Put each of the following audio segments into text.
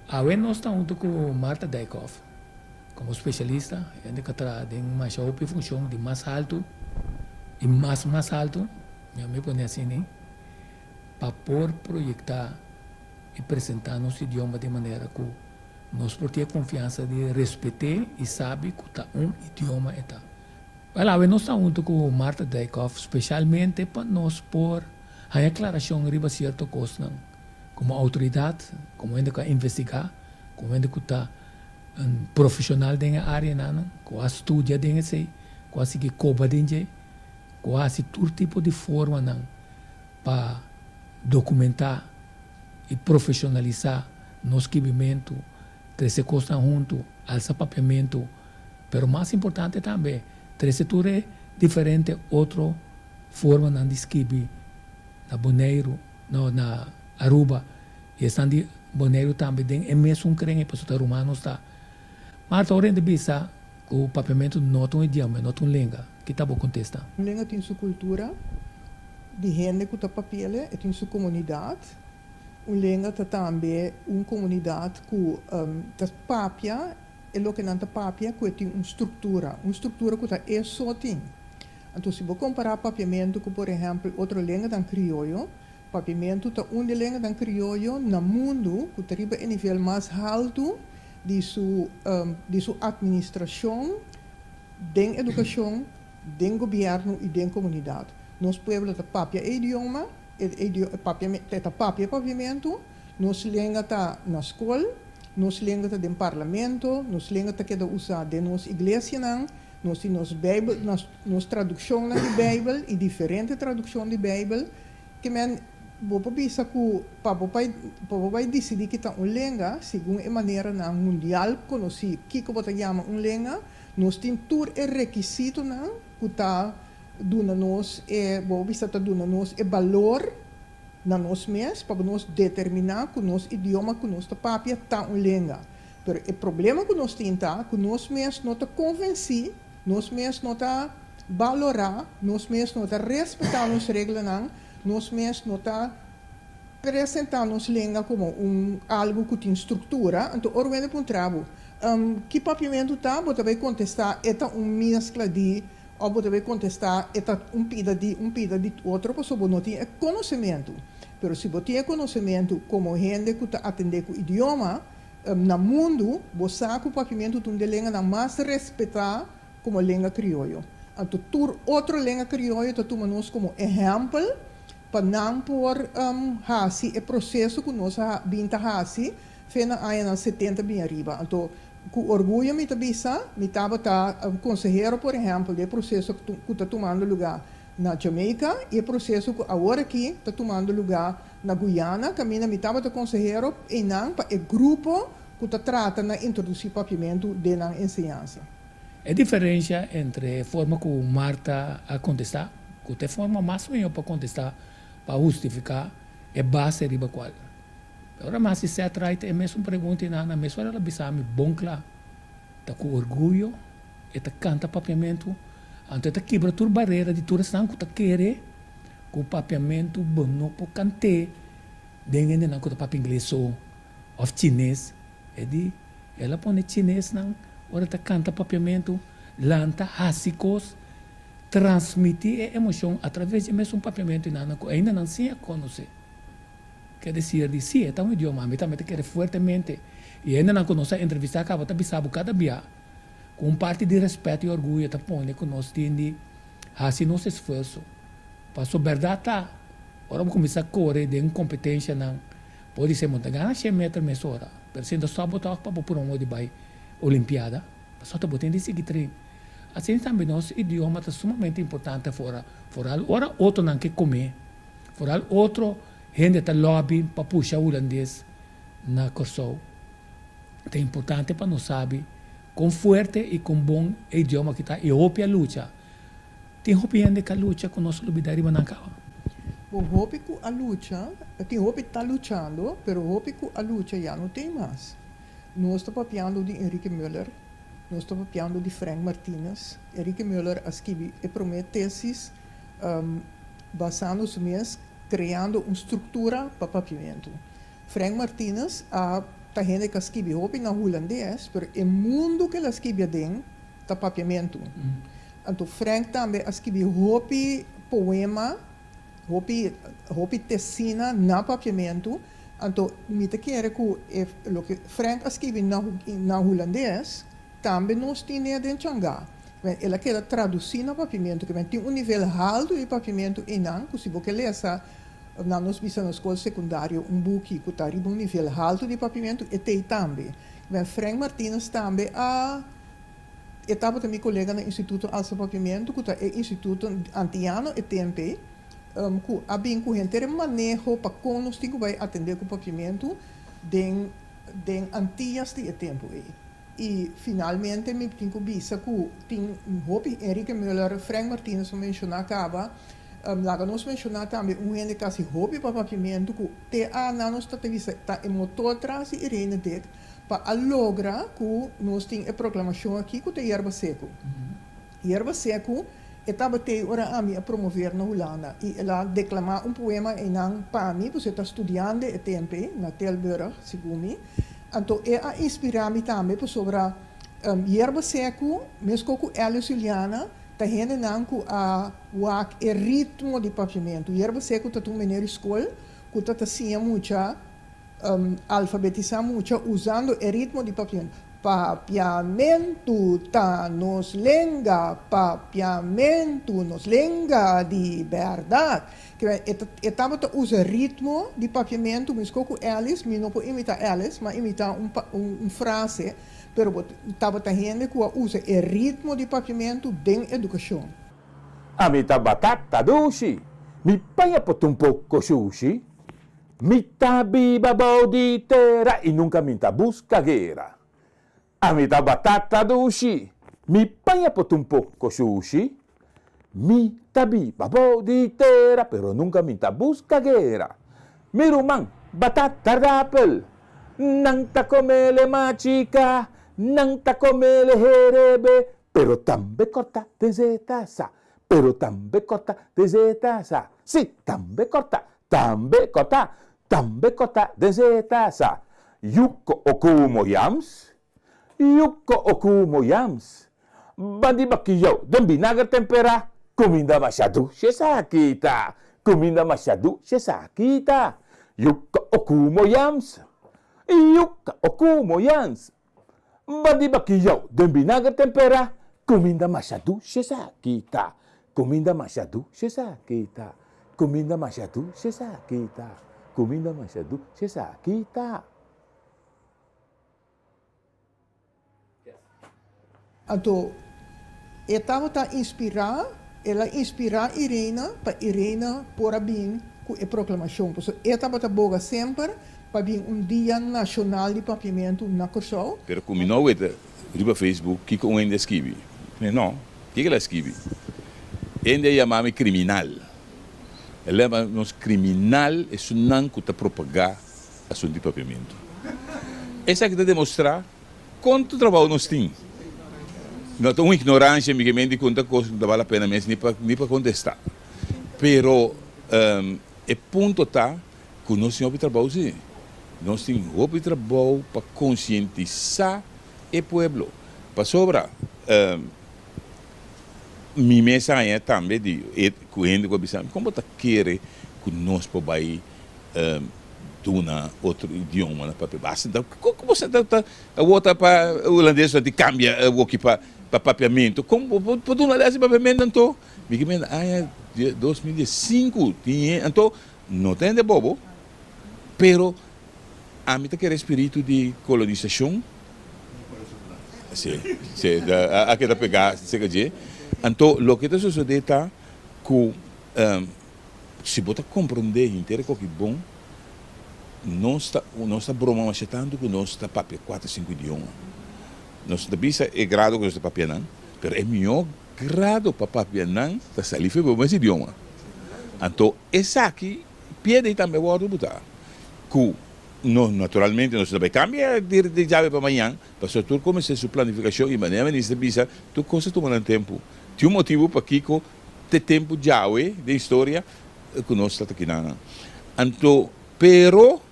Awe nos ta huntu ku Martha Dijkhoff komo spesialista, hende ku a traha den masha hopi funshon di mas haltu i mas mas haltu, mi a pone asina, pa por proyektá i presentá nos idioma di manera ku nos por tin e konfiansa di respet'é i sabi ku ta un idioma e ta. Wèl, awe nos ta huntu ku Martha Dijkhoff spesialmente pa nos por haña klarashon riba sierto kosnan. Komo outoridat, komo hende ku a investigá, komo hende ku ta un profeshonal den e áreanan, ku a studia den esei, ku a sigui koba den dje, ku a hasi tur tipo di formanan pa dokumentá i profeshonalisá nos skibimentu, trese kosnan huntu, alsa papiamentu, pero mas importante tambe trese tur e diferente otro formanan di skibi na Boneiru, no, na Aruba i esnan di Boneiru tambe den e mesun kren e pasobra ta ruman nos ta. Marta, ora hende bisa ku papiamentu no ta un idioma, no ta un lenga, ki ta bo kontesta? Un lenga tin su kultura di hende ku ta papi'el, e tin su komunidat. Un lenga ta tambe un komunidat ku ta papia e loke nan ta papia ku e tin un struktura, un struktura ku ta e so tin. Anto si bo kompará papiamentu ku por ehèmpel otro lenganan krioyo, papiamentu ta un di e lenganan krioyo na mundu ku ta riba e nivel mas haltu di su di su atministrashon den edukashon, den gobièrnu i den komunidat. Nos pueblo ta papia e idioma, e e ta papia papiamentu, nos lenga ta na skol, nos lenga ta den parlamento, nos lenga ta keda usá den nos iglesianan, Nos tin nos Bijbel, nos, nos traduccionnan di Bijbel y diferente traduccion di Bijbel. Ke men, bo por bisa cu pa bo bai, pa bo bai dicidi ki ta un lenga, segun e maneranan mundial conoci kico bo ta yama un lenga, nos tin tur e requisitonan cu ta duna nos e, bo por bisa ta duna nos e balor na nos mes pa nos determina cu nos idioma cu nos ta papia ta un lenga. Pero e problema ku nos tin ta ku nos mes no ta konvensí, nos mes no ta balorá, nos mes no ta respetá nos reglanan, nos mes no ta presentá nos lenga komo un algu ku tin struktura. Anto ora wende puntra bo, ki papiamentu ta? Bo ta bai kontestá e ta un meskla di òf bo ta bai kontestá e ta un pida di un pida di otro pasobra bo no tin e konosementu. Pero si bo tin e konosementu komo hende ku ta atendé ku idioma, Na mundu, bo sa ku papiamentu ta un di e lenganan mas respetá komo lenga krioyo. Anto tur otro lenga krioyo ta tuma nos komo ehèmpel pa nan por hasi e proseso ku nos a bin ta hasi fe na añanan setenta bin ariba. Anto ku orguyo mi ta bisa, mi tabata konsehero por ehèmpel di e proseso ku ta tumando lugá na Jamaica i e proseso ku awor aki ta tumando lugá Na Guyana kaminda mi tabata konsehero einan pa e grupo ku ta trata na introdusí papiamentu den nan enseñansa. E diferensha entre e forma ku Marta a kontestá ku ta e forma mas mihó pa kontestá pa hustifiká e base riba kual. Ora mi hasi Seth Wright e mesun pregunta i nan na mes ora el a bisa mi bon kla ta ku orguyo e ta kanta papiamentu anto e ta kibra tur barera di tur esnan ku ta kere Ku papiamentu bo no por kant'é den hendenan ku ta papia ingles so òf chines. E di, el a pone chinesnan ora ta kanta papiamentu lanta hasi kos, transmití e emoshon atraves di e mesun papiamentu i nan ku ainda nan sin a konosé. Ke desir di, sí, e ta un idioma, ami tambe ta kere fuertemente. I e hendenan ku nos a entrevistá kaba ta bisa bo kada bia ku un parti di rèspèt i orguyo ta pone ku nos tin di Hasi nos esfuerso. Paso bèrdat ta, ora bo kuminsá kore den kompetenshanan, por di ser bo ta gana shen meter mesora, pero si no stòp bo tòg pa bo promo di bai olimpiada, pasobra bo tin di sigui train. Asina tambe nos idioma ta sumamente importante afora, foral ora otronan ke komé, foral otro hende ta lòbi pa pusha hulandes na Kòrsou. Ta importante pa nos sabi Kon fuerte i kon bon e idioma aki ta i hopi a lucha. Tin hopi hende ku a lucha ku nos a lubidá riba nan kaba. Bon, hopi ku a lucha, tin hopi ta luchando, pero hopi ku a lucha ya no tin mas. Nos ta papiando di Enrique Muller, nos ta papiando di Frank Martinus. Enrique Muller a skibi e promé tesis basando su mes kreando un struktura pa papiamentu. Frank Martinus a. ta hende ku a skibi hopi na hulandes, pero e mundu ku el a skibi aden ta papiamentu. Anto Frank tambe a skibi hopi poema, hopi hopi tesina na papiamentu. Anto mi ta kere ku e loke Frank a skibi na na hulandes tambe nos tine den Changá. El a keda tradusí na papiamentu, ke men tin un nivel haltu di papiamentu einan ku si bo ke lesa Na nos bisa na skol sekundario un buki ku ta riba un nivel haltu di papiamentu, e t'ei tambe. Ben Frank Martinus tambe a e tabata mi kolega na Instituto Alsa Papiamentu, ku ta e instituto antiano e temp ei, ku a bin ku henter e maneho pa kon nos tin ku bai atendé ku papiamentu den den Antias di e tempu ei. I finalmente mi tin ku bisa ku tin hopi, Enrique Muller, Frank Martinus a menshoná kaba, Laga nos menshoná tambe un hende kasi hopi pa papiamentu ku te a na nos ta ta bisa ta e motor tras di Irene Dick pa a logra ku nos tin e proklamashon aki ku ta yerba seku. Yerba seku e tabat'ei ora ami a promover na Hulanda i el a deklamá un poema einan pa mi pasobra e ta studiande e tempe na Tilburg segun mi. Anto e a inspirá mi tambe pasobra yerba seku meskos ku Elio Juliana Ta hendenan ku a wak e ritmo di papiamentu. Yerba seku ta un meneer di skol ku ta ta siña mucha alfabetisá mucha usando e ritmo di papiamentu. Papiamentu ta nos lenga, papiamentu nos lenga di bèrdat. E ta e tabata usa ritmo di papiamentu meskos ku Ellis, mi no por imitá Ellis, m'a imitá un un frase. Pero bo tabata hende ku a usa e ritmo di papiamentu den edukashon. Ami ta batata dushi, mi paña por ta un poko shushi. Mi ta biba bou di tera i nunka mi ta buska guera. Ami ta batata dushi, mi paña por ta un poko shushi. Mi ta biba bou di tera pero nunka mi ta buska guera. Mi ruman batata rapel, nan ta komele machika, nan ta komele herebe, pero tambe kòrta den zeta sa, pero tambe kòrta den zeta sa, si, tambe kòrta, tambe kòrta, tambe kòrta den zeta sa. Yuko okumo yams, Yuko okumo yams, Bandi bakiyou den binager tempera, Kuminda masha dushi esaki ta, kuminda masha dushi esaki ta. Yuka okumo yams, yuka okumo yams, Bandi bakiyou den binager tempera, Kuminda masha dushi esaki ta, kuminda masha dushi esaki ta, Kuminda masha dushi esaki ta, kuminda masha dushi esaki ta. Anto e tabata inspirá, el a inspirá Irene pa Irene por a bin ku e proklamashon. Pasobra e tabata boga semper pa bin un dia nashonal di papiamentu na Kòrsou. Pero ku mi no weta riba Facebook kiko un hende a skibi. Mi no, kiko el a skibi? Hende a yama mi kriminal. El a yama nos kriminal esunnan ku ta propagá asuntu di papiamentu. Esaki ta demostrá kontu trabou nos tin. No ta un ignoransia mi ke men di konta kos ku no ta bal la pena mes ni pa ni pa kontestá. Pero e punto ta ku nos tin hopi trabou si. Nos tin hopi trabou pa konsientisá e pueblo. Pasobra mi mes haña tambe di ku hende ku a bisa mi, kon bo ta kere ku nos por bai duna otro idioma na papia basta ta con bo ta ta awor ta pa hulandes ta di cambia awoki pa pa papiamento con bo por duna les di papiamento anto mi ke menda aña 2015 tin anto no ta hende bobo pero ami ta kere spiritu di colonisacion si si a keda pega cerca dje anto loke ta sosode ta cu. Si bo ta komprondé henter e koki bon, nos ta nos ta broma masha tantu ku nos ta papia kuater sinku idioma. Nos no ta bisa e grado ku nos ta papia nan, pero e mihó grado pa papia nan ta sali for bo mes idioma. Anto esaki pied'ei tambe wòrdu butá ku no naturalmente nos no ta bai kambia di di djawe pa mañan, pasobra tur kuminsá su planifikashon i manera minister bisa tur kos ta tuma nan tempu. Tin un motibu pakiko Te tempu djawe den historia ku nos ta ta kinanan. Anto, pero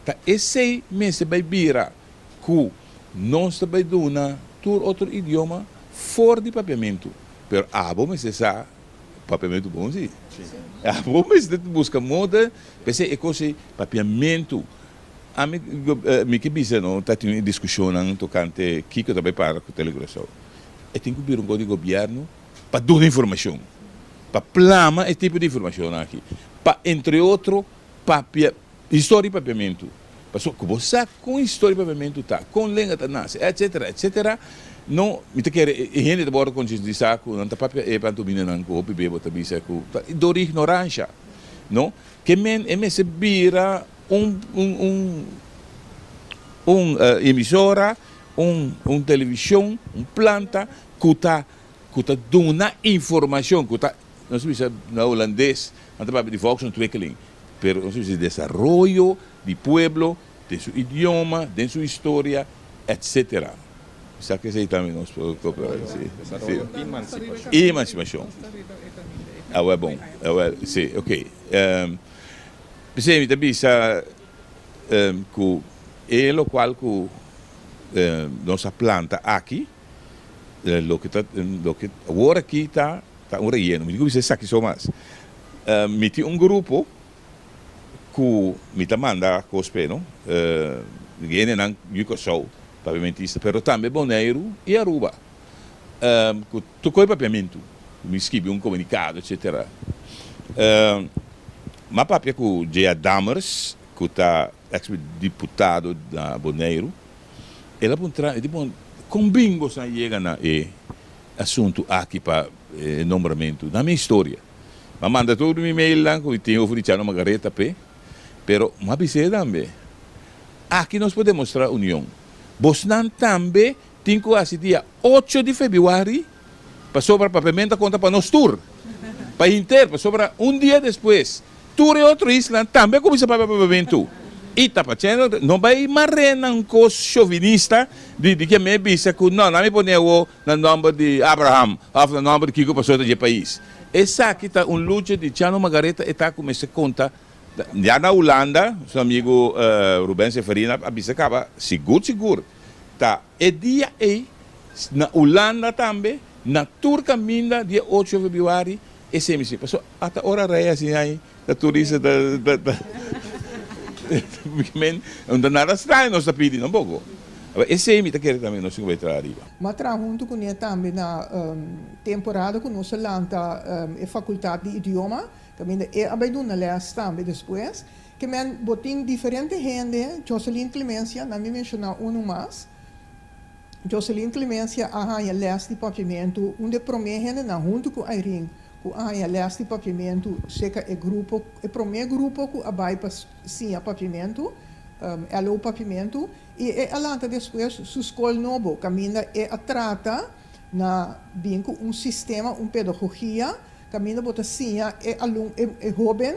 Ta esei mester bai bira ku nos ta bai duna tur otro idioma for di papiamentu. Pero abo mester sa papiamentu bon si. Abo mester buska moda p'esei e kos ei papiamentu. Ami mi ke bisa no ta tin e diskushonnan tokante kiko ta bai para ku Telecuraçao. E tin ku bira un kos di gobièrnu pa duna informashon, pa plama e tipo di informashonnan aki, pa entre otro papia historia di papiamentu. Pasobra ku bo sa kon historia di papiamentu ta, kon lenga ta nase, etcetera, etcetera, no mi ta kere e hende ta wòrdu konsientisá ku nan ta papia e pantominanan ku hopi bes bo ta bisa ku ta dor di ignoransha, no. Ke men e mester bira un un un un emisora, un un televishon, un planta ku ta ku ta duna informashon, ku ta nos ta bisa na hulandes nan ta papia di volksontwikkeling, pero nos ta bisa desaroyo di pueblo den su idioma, den su historia, etcetera. Sa ke esei tambe nos por kopia, si. Desaroyo i emansipashon. I emansipashon. Awel bon, awel si, ok. P'esei mi ta bisa ku e lokual ku nos a planta aki, loke ta loke awor aki ta ta un reyeno. Mi tin ku bisa esaki so mas. Mi tin un grupo ku mi ta manda kos p'e no, hendenan di Kòrsou papiamentista, pero tambe Boneiru i Aruba ku tokoi papiamentu. Mi skibi un komunikado etsetera. M'a papia ku J.A. Dammers ku ta eks diputado na Boneiru. El a puntra mi, e di bon, kon bin boso a yega na e asuntu aki pa e nombramentu? Na mi historia. M'a manda tur mi mailnan ku mi tin over di Chano Margaretha p'e, pero m'a bis'é tambe, aki nos por demostrá union. Bosnan tambe tin ku hasi dia ocho di febrüari pasobra papiamentu a konta pa nos tur, pa hinter, pasobra un dia despues tur e otro islanan tambe a kuminsá papia papiamentu. I ta pa channel no bai mar'é nan kos shovinista di di ke mi a bisa ku no, nan mi pone awo na nòmber di Abraham òf na nòmber di kiko pasobra ta dje pais. Esaki ta un lucha di Chano Margaretha e ta ku mester konta ya na Hulanda su amigu Ruben Seferina a bisa kaba sigur sigur ta e dia ei na Hulanda tambe na tur kaminda dia ocho febrüari esei mester pasobra ata ora rei asina ei Ta turista ta ta ta men no ta nada straño nos ta pidi tampoco. Aba esey mi ta kere tambe nos tin cu bay traha ariba. M'a traha huntu kuné tambe na temporada ku nos a lanta e fakultat di idioma, kaminda e a bai duna lès tambe despues. Ke men bo tin diferente hende, Joseline Clemencia, nan mi menshoná unu mas. Joseline Clemencia a haña lès di papiamentu, un di e promé hendenan huntu ku Irene ku a haña lès di papiamentu serka e grupo, e promé grupo ku a bai pa siña papiamentu, LO Papiamentu, i e a lanta despues su skol nobo kaminda e a trata na bin ku un sistema, un pedagogia kaminda bo ta siña e alun, e hóben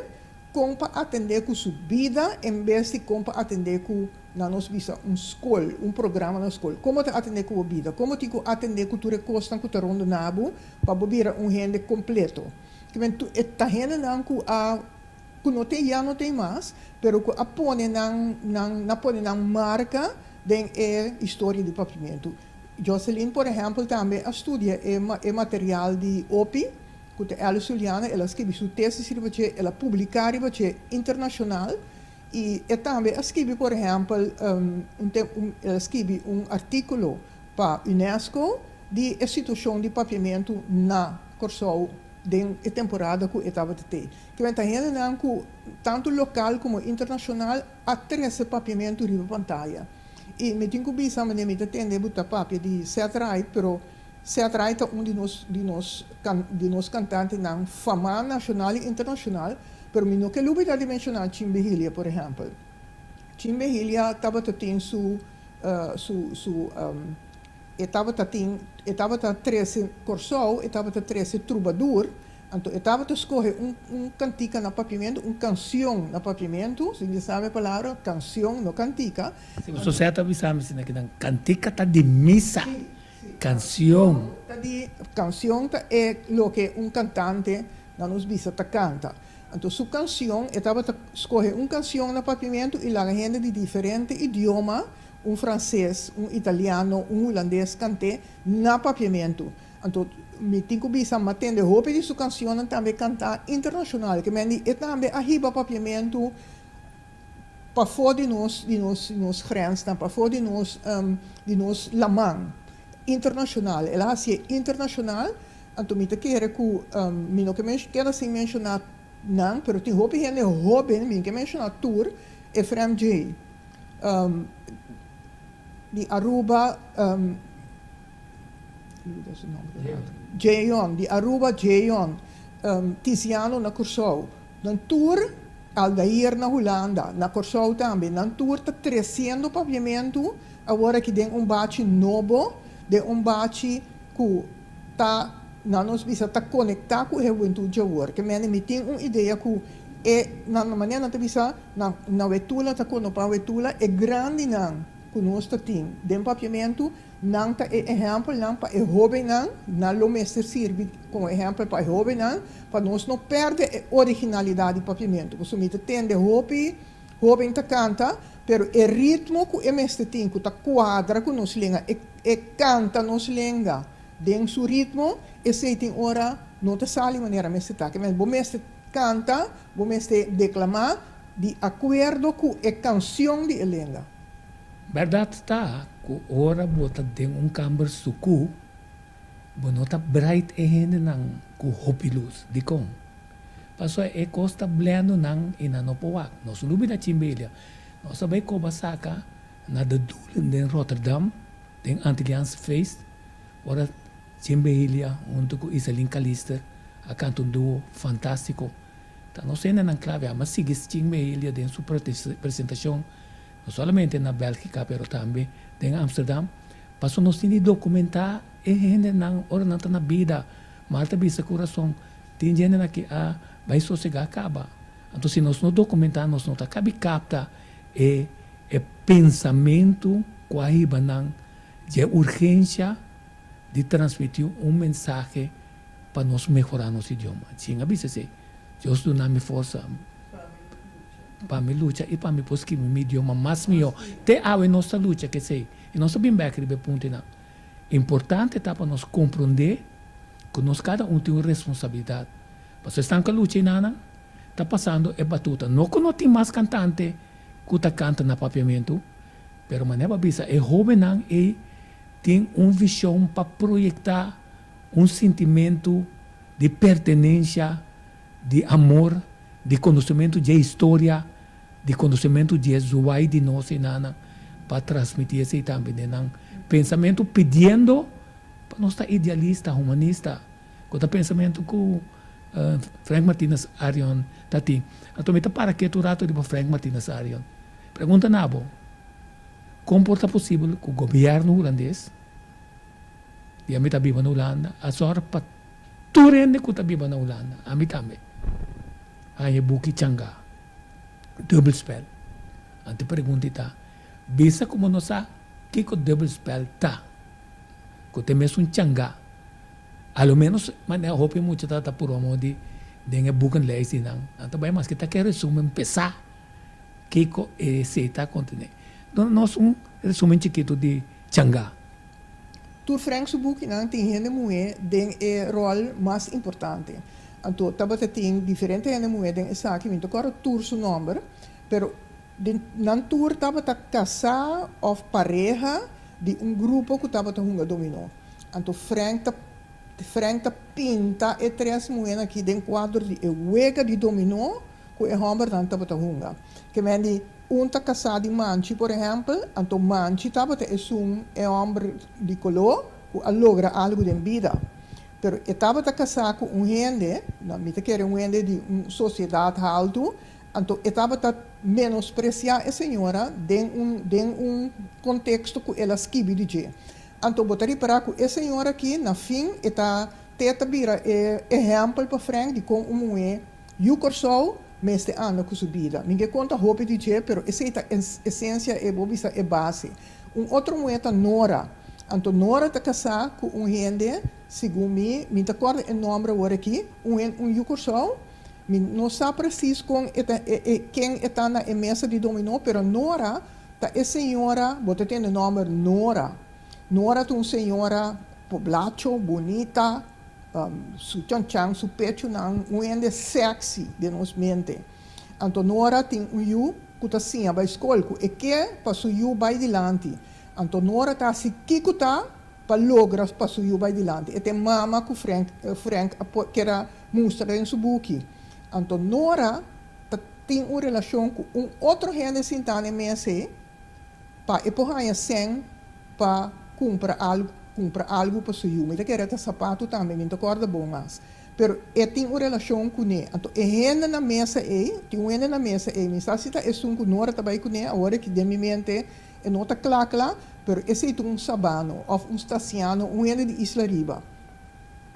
kon pa atendé ku su bida en bes di kon pa atendé ku Na nos bisa un skol, un programa na skol. Kon bo ta atendé ku bo bida? Kon bo tin ku atendé ku tur e kosnan ku ta rondona bo pa bo bira un hende kompleto? Kimen tu e ta hendenan ku a ku no tin ya no tin mas, pero ku a pone nan nan a pone nan marka den e historia di papiamentu. Joseline por ehèmpel tambe a studia e e material di Opi ku ta Alice Juliana, el a skibi su tesis riba dje, el a publiká riba dje internashonal. I e tambe a skibi por ehèmpel un tem un el a skibi un artíkulo pa UNESCO di e situashon di papiamentu na Kòrsou den e temporada ku e tabata tei. Kiben ta hendenan ku tantu lokal komo internashonal a trese papiamentu riba pantaya. I mi tin ku bisa manera mi ta tende bo ta papia di Ced Ride pero Ced Ride ta un di nos di nos di nos kantantenan famá nashonal i internashonal Pero mi no ke lubida di menshoná Chin Behilia, por ehèmpel. Chin Behilia tabata tin su, su, su, e tabata tin, e tabata trese Kòrsou, e tabata trese trubadur, anto e tabata skohe un, un kantika na papiamentu, un kansion na papiamentu, si mi sa mi palabra, kansion, no kantika. Si boso sa ta bisa mi asina kinan, kantika ta di misa, kansion. Ta di, kansion ta e loke un kantante Na nos bisa ta kanta. Anto su kansion, e tabata skohe un kansion na papiamentu i laga hende di diferente idioma, un franses, un italiano, un hulandes kant'é na papiamentu. Anto mi tin ku bisa m'a tende hopi di su kansionnan tambe kantá internashonal, ke men di e tambe a hiba papiamentu pafó di nos di nos di nos grensnan, pafó di nos di nos laman internashonal. El a hasié internashonal. Anto mi ta kere ku mi no ke keda sin menshoná nan, pero tin hopi hende hóben, mi no ke menshoná tur, Efrem J. Di Aruba, Jeon, di Aruba, Jeon, Tiziano na Kòrsou, nan tur, Aldair na Hulanda, na Kòrsou tambe, nan tur ta tresiendo papiamentu awor aki den un bachi nobo, den un bachi ku ta, nan nos bisa, ta konektá ku e hubentud djawor. Ke mende mi tin un idea ku e, nan manera nan ta bisa, na na wetula ta konopa wetula, e grandinan ku nos ta tin den papiamentu, nan ta e ehèmpelnan pa e hóbennan, nan lo mester sirbi komo ehèmpel pa e hóbennan, pa nos no pèrdè e originalidat di papiamentu. Pasobra mi ta tende hopi hóben ta kanta, pero e ritmo ku e mester tin, ku ta kuadra ku nos lenga, e E kanta nos lenga den su ritmo, esei tin ora no ta sali manera mester ta. Kimen bo mester kanta, bo mester deklamá di akuerdo ku e kansion di e lenga. Bèrdat ta ku ora bo ta den un kamber sukú, bo no ta brait e hendenan ku hopi lus. Dikon? Pasobra e kos ta blèndu nan i nan no por wak. Nos lubida chimbelia. Nos a bai koba saka Na De Doelen den Rotterdam, den Antilliaanse Feest, ora Jim Behilia hunto cu Iselin Calister a canta un duo fantastico. Ta nos hendenan clave ama sigui Jim Behilia den su presentacion, no solamente na Belgica pero tambe den Amsterdam, pasobra nos tin di documenta e hendenan ora nan ta na bida. Marta bisa cu rason, tin hendenan ki a bay sosega caba. Anto si nos no documenta nos no ta cabi capta E e pensamentu ku a hiba nan dje urgensha di transmití un mensahe pa nos mehorá nos idioma. Chin a bisa esei, Dios duna mi forsa pa mi lucha i pa mi por skirbi mi idioma mas mihó. Te awe nos ta lucha ku esei i nos ta bin bèk riba e puntonan. Importante ta pa nos komprondé ku nos kada un tin un responsabilidat. Pasobra esnan ku a lucha enanan ta pasando e batuta. No ku no tin mas kantante ku ta kanta na papiamentu, pero manera bo a bisa e hóbennan ei tin un vishon pa proyektá un sintimentu di pertenensha, di amor, di konosementu dje historia, di konosementu dje zuai di nos enanan pa transmití esei tambe den nan pensamentu pidiendo pa nos ta idealista, humanista. Ku ta pensamentu ku Frank Martinus Arion ta tin? Anto mi ta para ketu un rato riba Frank Martinus Arion. Pregunta na bo, kon por ta posibel ku gobièrnu hulandes, di ami ta biba na Hulanda, a sòru pa tur hende ku ta biba na Hulanda, ami tambe, haña e buki changá, dubbelspel? Anto e pregunta i ta, bisa ku bo no sa kiko dubbelspel ta, ku ta e mesun changá. A lo menos manera hopi mucha ta ta purba mo di den e boekenlijst di nan. Nan ta bai maske ta ke resumen pesa kiko e esei ta kontene. Duna nos un resumen chikitu di changa. Tur Frank su bukinan tin hende muhé den e ròl mas importante. Anto tabata tin diferente hende muhé den esaki, mi no ta kòrda tur su nòmber, pero den nan tur tabata kasá òf pareha di un grupo ku tabata hunga dominó. Anto Frank ta Frank ta pinta e tres muhénan aki den kuadro di e wega di dominó ku e hòmbernan tabata hunga. Ke men di un ta kasá di Manchi por ehèmpel, anto Manchi tabata esun e hòmber di koló ku a logra algu den bida. Pero e tabata kasá ku un hende, no mi ta kere un hende di un sosiedat haltu, anto e tabata menospresiá e señora den un den un konteksto ku el a skibi di dje. Anto bo ta ripará ku e señor aki na fin e ta te ta bira e ehèmpel pa Frank di kon un muhé yu Kòrsou mester anda ku su bida. Mi ke konta hopi di dje pero esei ta esensia e bo bisa e base. Un otro muhé ta Nora. Anto Nora ta kasá ku un hende segun mi, mi ta kòrda e nòmber awor aki, un un yu Kòrsou. Mi no sa presis kon e ta e e ken e ta na e mesa di dominó, pero Nora ta e señora, bo ta tende nòmber Nora. Nora ta un señora poblacho, bunita, su chanchan, su pechunan, un hende sexy den nos mente. Anto Nora tin un yu ku ta siña bai skol, ku e ke pa su yu bai dilanti. Anto Nora ta hasi kiko ta pa logra pa su yu bai dilanti. E ta e mama ku Frank Frank a kier a mustra den su buki. Anto Nora ta tin un relashon ku un otro hende sintá na e mes ei pa e por haña sèn pa kumpra algu kumpra algu pa su yu. Mi ta kere ta sapatu tambe, mi no ta kòrda bon mas. Pero e tin un relashon kuné. Anto e hende na mesa ei, tin un hende na mesa ei, mi sa si ta esun ku Nora ta bai kuné, awor aki den mi mente e no ta kla kla, pero esei ta un sabano òf un stasiano, un hende di Isla Riba.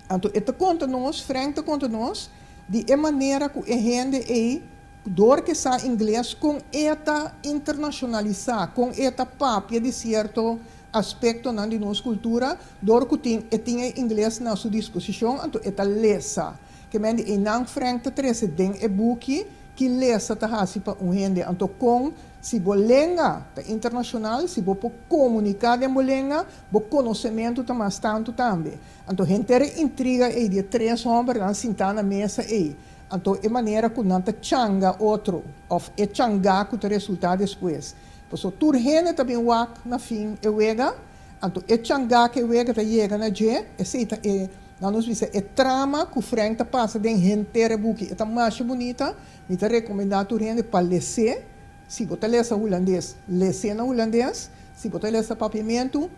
Anto e ta konta nos, Frank ta konta nos, di e manera ku e hende ei, dor ku e sa ingles, kon e ta internashonalisá, kon e ta papia di sierto aspektonan di nos kultura, dor ku tin e tin e ingles na su disposishon, anto e ta lesa. Ke men di einan Frank ta trese den e buki ki lesa ta hasi pa un hende. Anto kon si bo lenga ta internashonal, si bo por komuniká den bo lenga, bo konosementu ta mas tantu tambe. Anto henter e intriga ei di e tres hòmbernan sintá na mesa ei, anto e manera ku nan ta changa otro òf e changá ku ta resultá despues. Pasobra tur hende ta bin wak na fin e wega, anto e changá ku e wega ta yega na dje, esei ta e, nan nos bisa, e trama ku Frank ta pasa den henter e buki. E ta masha bunita, mi ta rekomendá tur hende pa les'é. Si bo ta lesa hulandes, les'é na hulandes, si bo ta lesa papiamentu,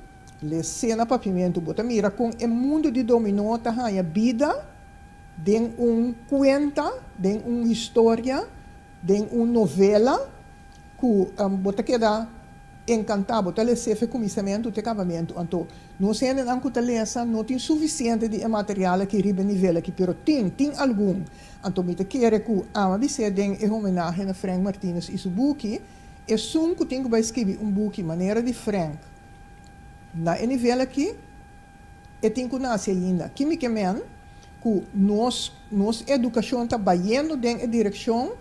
les'é na papiamentu. Bo ta mira kon e mundu di dominó ta haña bida den un kuenta, den un historia, den un novela. Ku bo ta keda enkantá, bo ta les'é fe kuminsamentu te kabamentu. Anto, nos hendenan ku ta lesa no tin sufisiente di e material aki riba e nivel aki, pero tin, tin algun. Anto mi ta kere ku ama bis'é den e homenahe na Frank Martinus i su buki, esun ku tin ku bai skibi un buki manera di Frank na e nivel aki, e tin ku nase ainda. Ki mi ke men? Ku nos, nos edukashon ta bayendo den e direkshon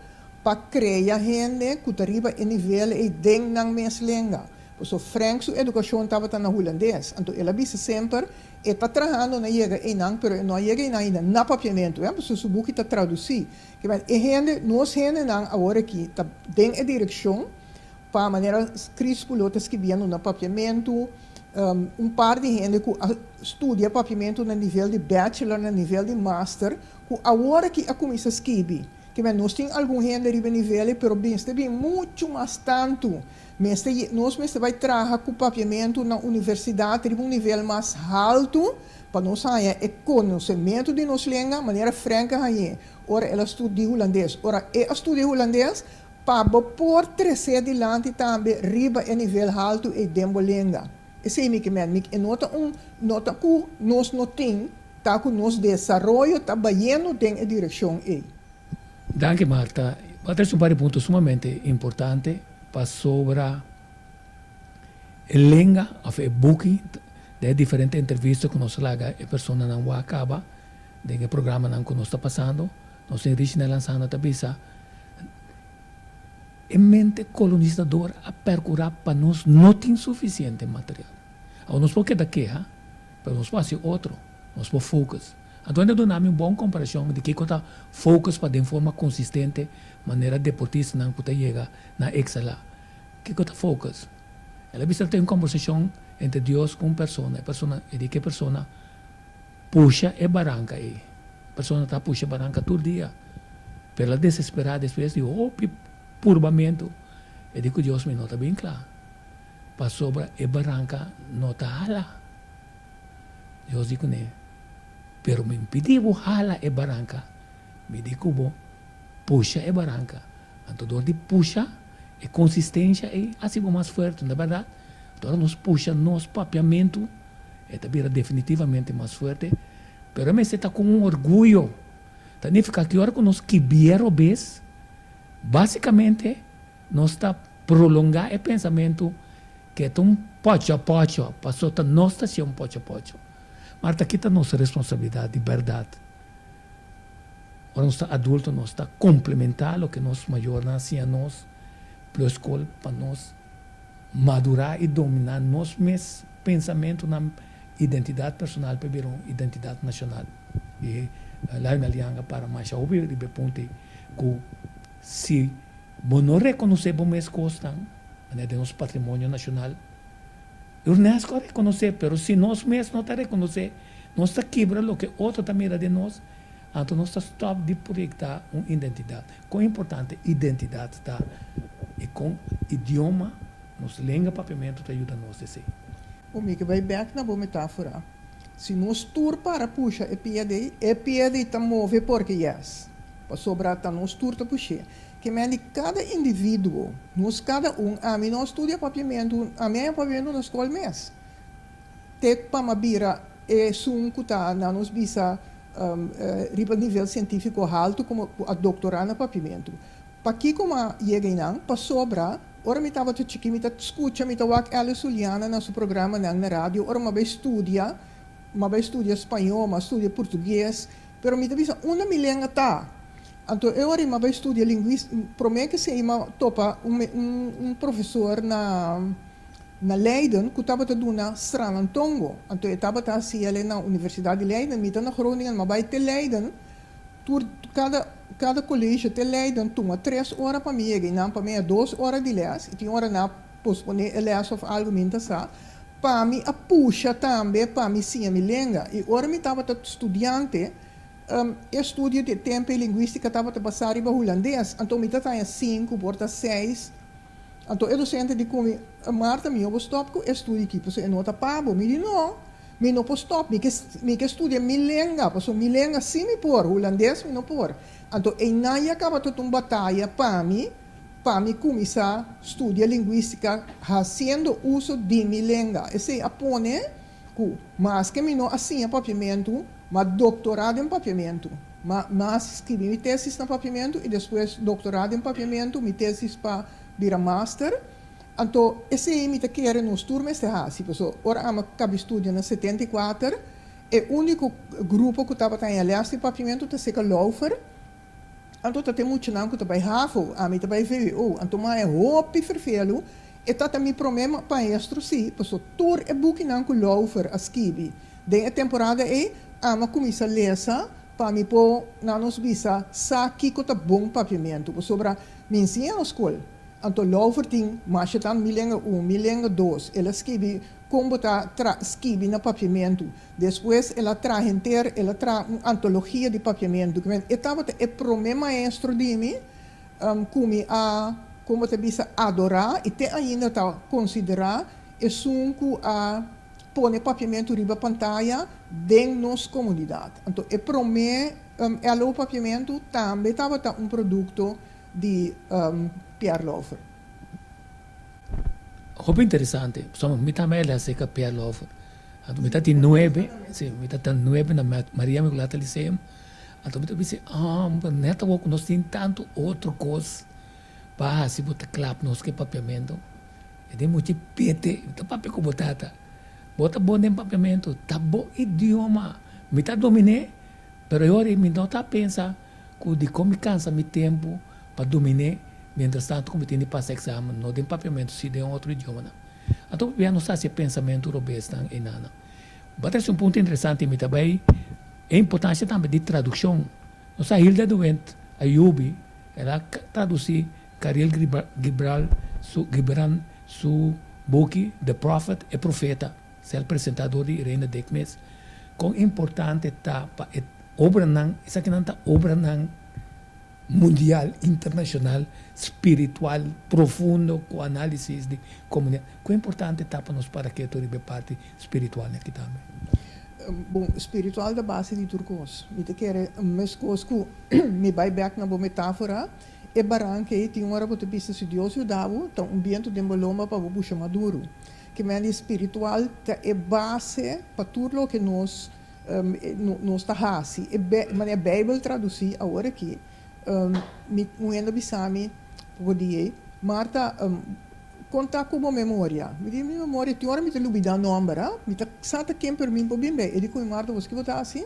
pa krea hende ku ta riba e nivel ei den nan mes lenga. Pasobra Frank su edukashon tabata na hulandes, anto el a bisa semper e ta trahando na yega einan, pero e no a yega einan ainda na papiamentu, pasobra su buki ta tradusí. Kimen e hende, nos hendenan awor aki ta den e direkshon pa manera Chris Pulo ta skibiendo na papiamentu, un par di hende ku a studia papiamentu na nivel di bachelor, na nivel di master, ku awor aki a kuminsá skibi. Kimen nos tin algun hende riba e nivel ei, pero mester bin muchu mas tantu. Mester ye, nos mester bai traha ku papiamentu na universidat riba un nivel mas haltu pa nos haña e konosementu di nos lenga manera Frank a hañ'é ora el a studia hulandes. Ora e a studia hulandes, pa bo por tres'é dilanti tambe riba e nivel haltu ei den bo lenga. Esei mi ke men. Mi e no ta un, no ta ku nos no tin. Ta ku nos desaroyo ta bayendo den e direkshon ei. Danki Marta. Bo a trese un par di punto sumamente importante pasobra e lenga of e buki den e diferente entrevista ku nos laga e personanan wak kaba den e programanan ku nos ta pasando, nos tin Richnel Lansana ta bisa e mente kolonisador a perkura pa nos no tin sufisiente material. Awor nos por keda keha. Pero nos por hasi otro, nos por focus. Anto hende a duna mi un bon comparacion di kico ta focus pa den forma consistente manera deportistanan cu ta yega na excela. Kico ta focus? El a bisa ta un conversacion entre Dios cu un persona, e persona e di cu e persona pusha e baranca ey. E persona ta pusha e baranca tur dia, pero el a desespera despues di hopi purbamento, e di cu Dios mi no ta bin cla. Pasobra e baranka no ta hala. Dios di kuné, Pero mi pidi bo hala e baranka, mi di ku bo pusha e baranka. Anto dor di pusha, e konsistensha ei hasi bo mas fuerte, no ta bèrdat? Anto ora nos pusha nos papiamentu, e ta bira definitivamente mas fuerte, pero e mester ta ku un orguyo. Ta nifiká ki ora ku nos kibié robes, basikamente nos ta Prolongá e pensamentu ke ta un pocho pocho, paso ta nos ta hasié un pocho pocho. Mar ta kita nos responsabilidat di bèrdat. Ora nos ta adulto nos ta komplementá loke nos mayornan a siña nos plus skol pa nos madurá i dominá nos mes pensamentunan, identidat personal pa e bira un identidat nashonal. I Lionel Janga para masha hopi riba e punto ei ku si bo no rekonosé bo mes kosnan, manera den nos patrimonio nashonal, UNESCO a rekonosé, pero si nos mes no ta rekonosé, nos ta kibra loke otro ta mira den nos, anto nos ta stòp di proyektá un identidat. Kon importante identidat ta i kon idioma, nos lenga papiamentu ta yuda nos esei. Bo mi ke bai bèk na bo metáfora. Si nos tur para pusha e pia dei, e pia dei ta move porke yes, pasobra ta nos tur ta push'é. Ke men di kada individuo, nos kada un, ami no a studia papiamentu, ami a haña papiamentu na skol mes. Te pa mi a bira esun ku ta, nan nos bisa, riba nivel sientífiko haltu komo ku a doktorá na papiamentu. Pakiko mi a yega einan? Pasobra ora mi tabata chikí mi ta skucha, mi ta wak Alice Juliana na su programanan na radio, ora mi a bai studia, mi a bai studia spañó, mi a studia portugues, pero mi ta bisa unda mi lenga ta? Anto e ora mi a bai studia lingwis, promé ke esei mi a topa un un profesor na na Leiden ku tabata duna Sranantongo. Anto e tabata hasi el na Universidat di Leiden, mi ta na Groningen, mi a bai te Leiden, tur kada kada kolegio te Leiden tuma tres ora pa mi yega i nan pa mi a dos ora di les i tin ora nan a posponé e les òf algu mi no ta sa, pa mi a pusha tambe pa mi siña mi lenga. I ora mi tabata studiante e studio di e tempu e lingwístika tabata basá riba hulandes, anto mi ta taña sinku por ta seis. Anto e dosente di ku mi, Marta, mi no por stòp ku e studio aki pasobra e no ta pa bo. Mi di, No, mi no por stòp, mi ke mi ke studia mi lenga, pasobra mi lenga sí mi por, hulandes mi no por. Anto einan ya kaba tot un bataya pa mi, pa mi kuminsá studia lingwístika hasiendo uso di mi lenga. Esei a pone ku maske mi no a siña papiamentu, m'a doktorá den papiamentu. Ma mi a skibi mi tesis na papiamentu i despues doktorá den papiamentu, mi tesis pa bira master. Anto esei mi ta kere nos tur mester hasi, pasobra ora ami a kabi studia na 74, e úniko grupo ku tabata haña lès di papiamentu ta Seka Laufer, anto ta tin muchanan ku ta bai havo, ami ta bai vwo, anto mi a haña hopi ferfelu, e tabata mi promé maestro sí, pasobra tur e bukinan ku Laufer a skibi den e temporada ei, Ami a kuminsá lesa pa mi por na nos bisa sa kiko ta bon papiamentu, pasobra mi nsiña na skol. Anto Louver tin masha tan mi lenga un, mi lenga dos. El a skibi kon bo ta tra skibi na papiamentu. Despues el a traha henter, el a traha un antologia di papiamentu. E tabata e promé maestro di mi ku mi a, kon bo ta bisa, adorá i te ainda ta konsiderá esun ku a Pone papiamentu riba pantaya den nos komunidat. Anto e promé LO Papiamentu tambe tabata un produkto di Pierre Lauffer. Hopi interesante. Pasobra mi tambe a lesa ka Pierre Lauffer. Anto mi ta tin nuebe, si, mi ta tin nuebe na Maria Immaculata Lyceum. Anto mi ta bisa, ah, net awor ku nos tin tantu otro kos pa hasi bo ta klap nos ku e papiamentu. E den mucha pete, mi ta papia ku bo tata. Bo ta bon den papiamentu, ta bo idioma. Mi ta domin'é, pero e ora ei mi no ta pensa ku dikon mi kansa mi tempu pa domin'é, mientras tanto ku mi tin di pasa eksamen, no den papiamentu, si den otro idiomanan. Anto pabia nos ta hasi e pensamentu robesnan einanan. Bo a trese un punto interesante, mi ta bai e importansia tambe di tradukshon. Nos sa Hilda de Windt a yubi, el a tradusí Kariel Gibral su Gibran su buki The Prophet, E Profeta, sel presentá dor di Irene Dekmes, kon importante ta pa e obranan, esakinan ta obranan mundial, internashonal, spiritual, profundo, ku análisis di komunidat, kon importante ta pa nos para ketu riba e parti spiritual aki tambe. Bon, spiritual ta base di tur kos. Mi ta kere meskos ku mi bai bèk na bo metáfora, E baranka ei tin ora bo ta bisa si Dios yuda bo, ta un bientu den bo lomba pa bo busha maduro. Ke mende spiritual ta e base pa tur loke nos nos ta hasi. E manera Beibel tradusí awor aki, mi un hende a bisa mi poko dia ei, Marta, kon ta ku bo memoria? Mi di, mi memoria tin ora mi ta lubida nòmber, ha? Mi ta sa ta ken pero mi no por bin bei. E di ku mi, Marta, bo sa ki bo ta hasi?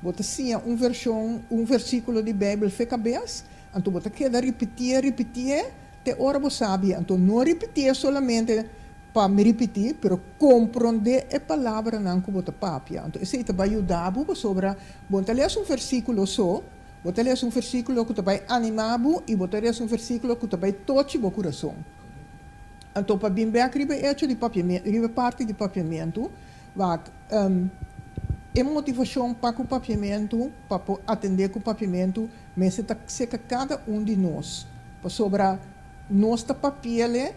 Bo ta siña un vershon, un versíkulo di Beibel fe kabes, anto bo ta keda ripitié, ripitié, te ora bo sabi. Anto no ripitié solamente pa mi ripití, pero komprondé e palabranan ku bo ta papia. Anto esei ta bai yuda bo pasobra bo no ta lesa un versíkulo so, bo ta lesa un versíkulo ku ta bai animá bo i bo ta lesa un versíkulo ku ta bai tochi bo kurason. Anto pa bin bèk riba e echo di papiamentu, riba e parti di papiamentu, wak, e motivashon pa ku papiamentu, pa por atendé ku papiamentu, mester ta seka kada un di nos, pasobra nos ta papiele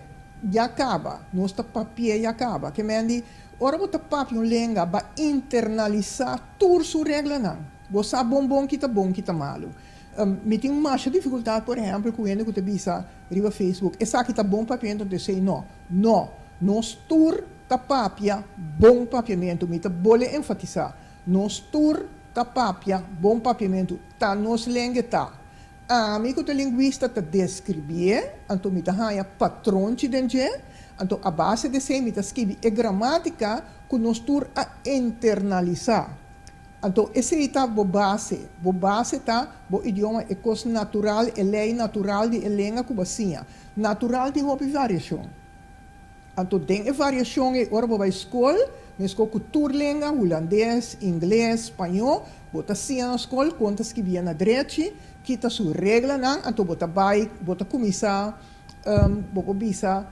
ya kaba, nos ta papié ya kaba. Ke men di, ora bo ta papia un lenga, ba internalisá tur su reglanan. Bo sa bon bon ki ta bon, ki ta malu. Mi tin masha difikultat, por ehèmpel, ku hende ku ta bisa riba Facebook, esaki ta bon papiamentu, anto esei no. No, nos tur ta papia bon papiamentu. Mi ta bole enfatisá, nos tur ta papia bon papiamentu. Ta nos lenga e ta. Ami ku ta lingwista ta deskribié, anto mi ta haña patronchi den dje, anto a base di esei mi ta skibi e gramátika ku nos tur a internalisá. Anto esei ta bo base. Bo base ta bo idioma, e kos natural, e lei natural di e lenga ku bo a siña. Natural tin hopi variashon. Anto den e variashon ei ora bo bai skol, meskos ku tur lenga, hulandes, ingles, spañó, bo ta siña na skol kon ta skibia na drechi, ki ta su reglanan, anto bo ta bai, bo ta kuminsá, bo por bisa,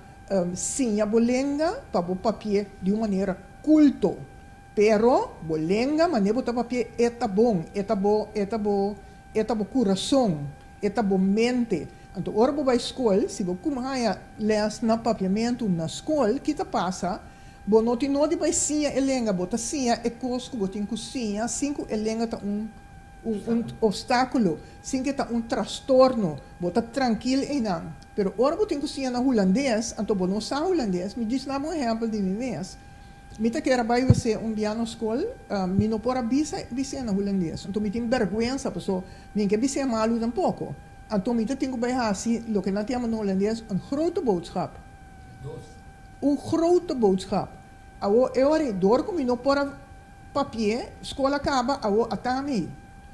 siña bo lenga pa bo papi'é di un manera kulto. Pero bo lenga mane bo ta papia e ta bon, e ta bo, e ta bo, e ta bo kurason, e ta bo mente. Anto ora bo bai skol, si bo kuma haña lès na papiamentu na skol, ki ta pasa? Bo no tin nodi bai siña e lenga, bo ta siña e kos ku bo tin ku siña sin ku e lenga ta un un un obstákulo, sin ku e ta un trastorno. Bo ta trankil einan. Pero ora bo tin ku siña na hulandes, anto bo no sa hulandes, mi djis na bo un ehèmpel di mi mes. Mi ta kier a bai wc un bia na skol, mi no por a bisa bis'é na hulandes. Anto mi tin bèrgwensa paso mi n'ke bis'é malu tampoko. Anto mi ta tin ku bai hasi loke nan ta yama na hulandes un grote boodschap. Un grote boodschap. Awo e ora ei dor ku mi no por a papi'é, skol a kaba, awo a ta mi.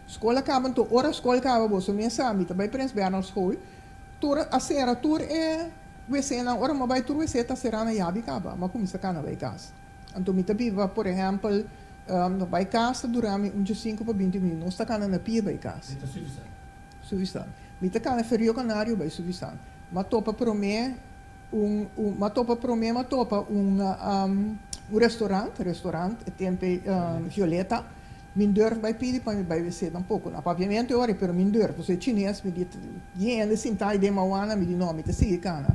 Skol a kaba, anto ora skol kaba boso mes sa mi ta bai Prins Bernhard school, tur a sera tur e. Wc-nan, ora mi a bai tur wc ta será na yabi kaba, mi a kuminsá kana bai kas. Anto mi ta biba, por ehèmpel, no bai kas ta dura mi un djesinku pa binti minüt, nos ta kana na pia bai kas. Mi ta Suvisant. Suvisant. Mi ta kana fe Rio Canario bai Suvisant. Mi a topa promé un, un, mi a topa promé mi a topa un, un restaurant, restaurant e tempu ei Violeta. Mi durf bai pidi pa mi bai wc tampoco. Na papiamento e ora pero mi durf. Pasobra e chines mi di yen hende sinta ai den mawana mi di no mi ta sigui cana.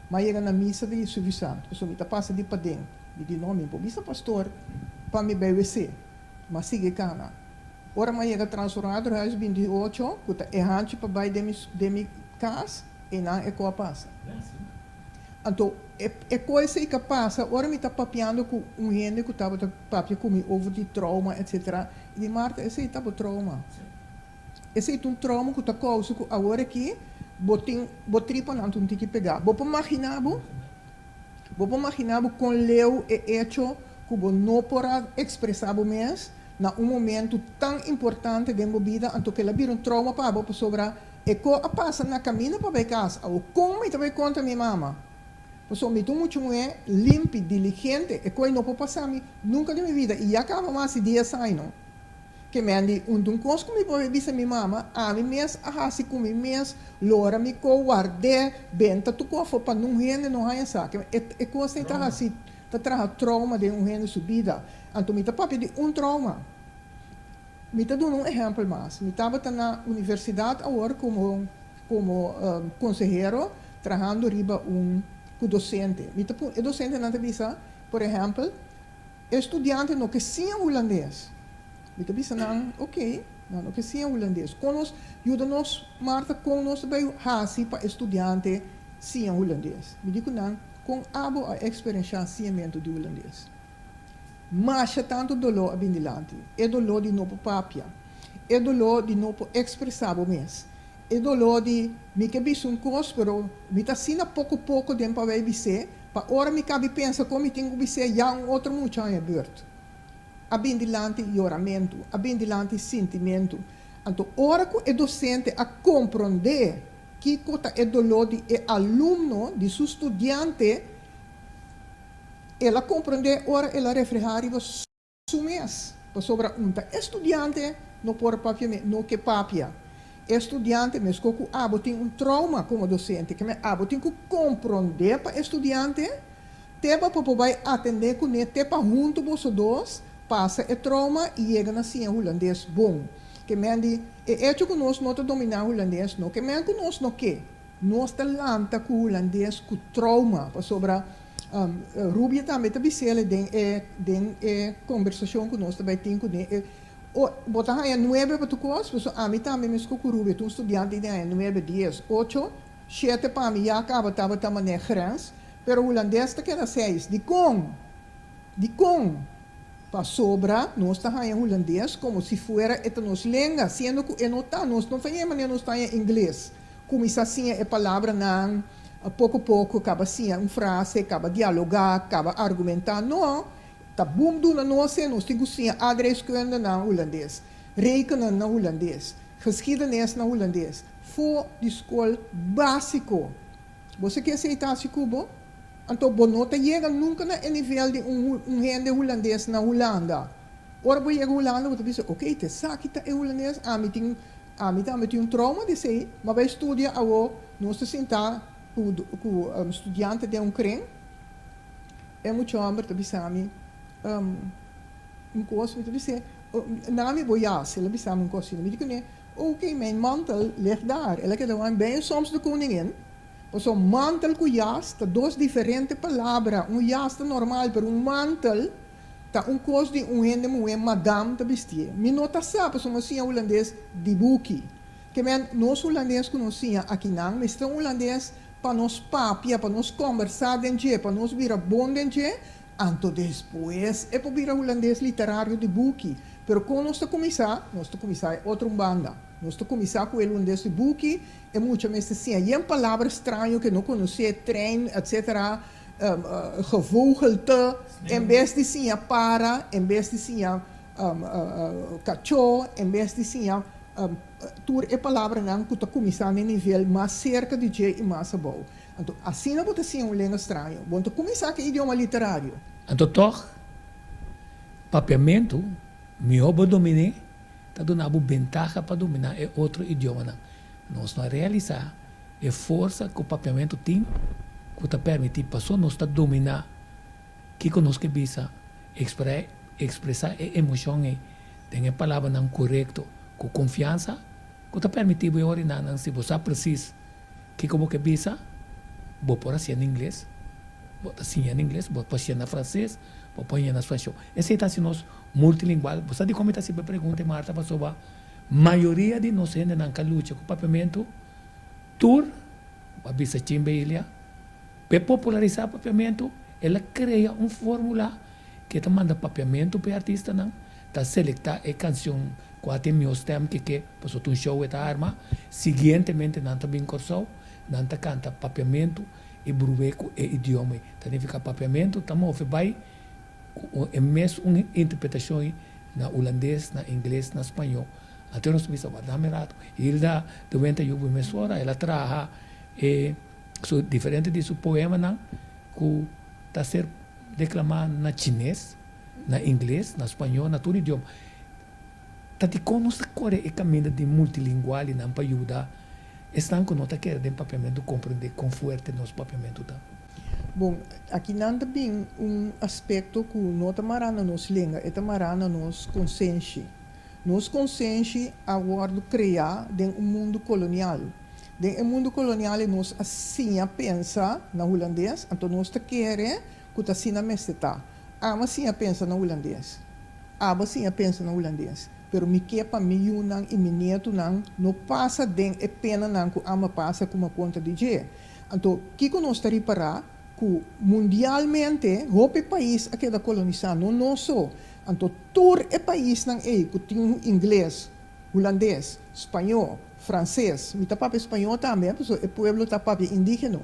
M'a yega na misa di Suffisant pasobra mi ta pasa di paden. Mi di no mi por bisa pastor pa mi bai wc. M'a sigui cana. Ora m'a yega Transformatorhuis 28 cu ta e hanchi pa bai den mi den mi cas eynan e co a pasa. Anto e e co esey ca pasa ora mi ta papiando cu un hende cu tabata papia cu mi over di trauma etcetera y di Marta esey ta bo trauma esey ta un trauma cu ta causa cu awor aki bo tin bo tripanan ta un tiki pega bo por magina bo bo por magina bo con leu e hecho cu bo no por a expresa bo mes na un momento tan importante den bo bida anto kela bira un trauma pa bo pasobra e co a pasa na camino pa bay cas awor con mi ta bay conta mi mama. Pasobra mi ta un mucha muhé limpi, diligente, e koe no por pasa mi nunka den mi vida i ya kaba mas di dies aña. Ke men di un ta un kos ku mi por bisa mi mama, ami mes a hasi ku mi mes lora mi ko ward'é, benta tur kos afó pa nun hende no haña sa. Ke men e kos ei ta hasi, ta traha trauma den un hende su bida. Anto mi ta papia di un trauma. Mi ta duna un ehèmpel mas. Mi tabata na universidat awor komo Komo konsehero trahando riba un ku dosente. Mi ta pun e dosentenan ta bisa, por ehèmpel, e studiante no ke siña hulandes. Mi ta bisa nan, oke, nan no ke siña hulandes. Kon nos yuda nos, Martha, kon nos ta bai hasi pa e studiante siña hulandes? Mi di ku nan, kon abo a eksperenshá siñamentu di hulandes? Masha tantu doló a bin dilanti. E doló di no por papia. E doló di no por ekspresá bo mes. E doló di mi ke bisa un kos pero mi ta asina poko poko den pa bay bis'é, pa ora mi kabi pensa kon mi tin ku bis'é ya un otro mucha haña burt. A bin dilanti yoramentu, a bin dilanti sintimentu. Anto ora ku e dosente a komprondé kiko ta e doló di e alumno, di su studiante, el a komprondé ora el a reflehá riba su mes, pasobra un ta e studiante no por papia me no ke papia. E studiante meskó ku abo tin un trauma komo dosente, ke men abo tin ku komprondé pa e studiante te pa por bai atendé kuné te pa huntu boso dos pasa e trauma i yega na siña hulandes bon. Ke men di e echo ku nos no ta dominá hulandes no ke men ku nos no ke. Nos ta lanta ku hulandes ku trauma pasobra Rubia tambe ta bis'el den e den e kombersashon ku nos ta bai tin kuné e o bo ta haña nuebe pa tur kos pasobra ami tambe meskos ku Rubia tur studiante tin haña nuebe dies ocho shete pa mi ya kaba tabata manera grens pero hulandes ta keda seis dikon dikon pasobra nos ta haña hulandes komo si fuera e ta nos lenga siendo ku e no ta nos no ta haña manera nos ta haña ingles. Kuminsá siña e palabranan poko poko, kaba siña un frase, kaba dialogá, kaba argumentá. No, ta bum duna nos e nos tin ku siña aardrijkskunde na hulandes, rekenen na hulandes, geschiedenis na hulandes, for di skol básiko. Bo sa ke esei ta hasi ku bo? Anto bo no ta yega nunka na e nivel di un un hende hulandes na Hulanda. Ora bo yega Hulanda bo ta bisa, oké, ta esaki ta e hulandes, ami tin Ami tambe tin un trauma di esei, ma bai studia awo nos ta sinta ku ku studiante den un kren, e mucha homber ta bisa mi un kos, mi ta bis'é, na mi bo jas, el a bisa mi un kos asina, mi di kuné, oké, mijn mantel ligt daar, el a keda wak, ben je soms de koningin? Pasobra mantel ku jas ta dos diferente palabra, un jas ta normal, pero un mantel Ta un kos di un hende muhé madam ta bistié. Mi no ta sa pasobra nos siña hulandes di buki. Ke men nos hulandes ku nos siña akinan mester un hulandes pa nos papia, pa nos kòmbersá den dje, pa nos bira bon den dje, anto despues e por bira hulandes literario di buki. Pero kon nos ta kuminsá? Nos ta kuminsá e otro un banda. Nos ta kuminsá ku e hulandes di buki, e mucha mester siña yen palabra straño ke no konosé, trein, etsetera. Gevogelte, en bes di siña para, en bes di siña kachó, en bes di siña tur e palabranan ku ta kuminsá na e nivel mas serka di dje i mas abou. Anto, asina bo ta siña un lenga straño. Bo no ta kuminsá ku e idioma literario. Anto tòg, papiamentu, mihó bo domin'é, ta duna bo bentaha pa dominá e otro idiomanan. Nos no a realisá E forsa ku papiamentu tin ku ta permití paso nos ta dominá kiko nos ke bisa, ekspresá e emoshon ei den e palabranan korekto ku konfiansa ku ta permití bo e oriná nan si bo sa presis kiko bo ke bisa, bo por hasié na ingles, bo ta siña na ingles, bo por hasié na franses, bo por hasié na spañó. Esei ta hasi nos multilingual. Bo sa dikon mi ta hasi bo e pregunta ei, Marta? Pasobra mayoria di nos hendenan ka lucha ku papiamentu. Tur a bisa Chimbe Ilia, p'e popularisá papiamentu, el a krea un fórmula ke ta manda papiamentu p'e artistanan, ta selektá e kansion ku a tin mihó stèm ke ke, pasobra ta un show e ta arma, siguientemente nan ta bin Kòrsou, nan ta kanta papiamentu i bru'é ku e idioma ei. Ta nifiká papiamentu ta move bai ku e mes un interpretashon ei na hulandes, na ingles, na spañó. Anto nos bisa, Wardá mi rato. Hilda de Wenta yubi mesora, el a traha e su diferente di su poemanan ku ta ser deklamá na chines, na ingles, na spañó, na tur idioma. Ta dikon nos ta kore e kaminda di multilingualinan pa yuda esnan ku no ta kere den papiamentu komprendé kon fuerte nos papiamentu ta? Bon, akinan ta bin un aspekto ku no ta mará na nos lenga, e ta mará na nos konsenshi. Nos konsenshi a wòrdu kreá den un mundu kolonial. Den e mundu kolonial ei nos a siña pensa na hulandes, anto nos ta kere ku ta asina mester ta. Ami a siña pensa na hulandes, abo a siña pensa na hulandes, pero mi ke pa mi yunan i mi nietunan no pasa den e penanan ku ami a pasa ku mi a konta di dje. Anto, kiko nos ta ripará? Ku mundialmente hopi pais a keda kolonisá, no nos so. Anto tur e paisnan ei ku tin ingles, hulandes, spañó, franses, mi ta papia spañó tambe, pasobra e pueblo ta papia indigeno.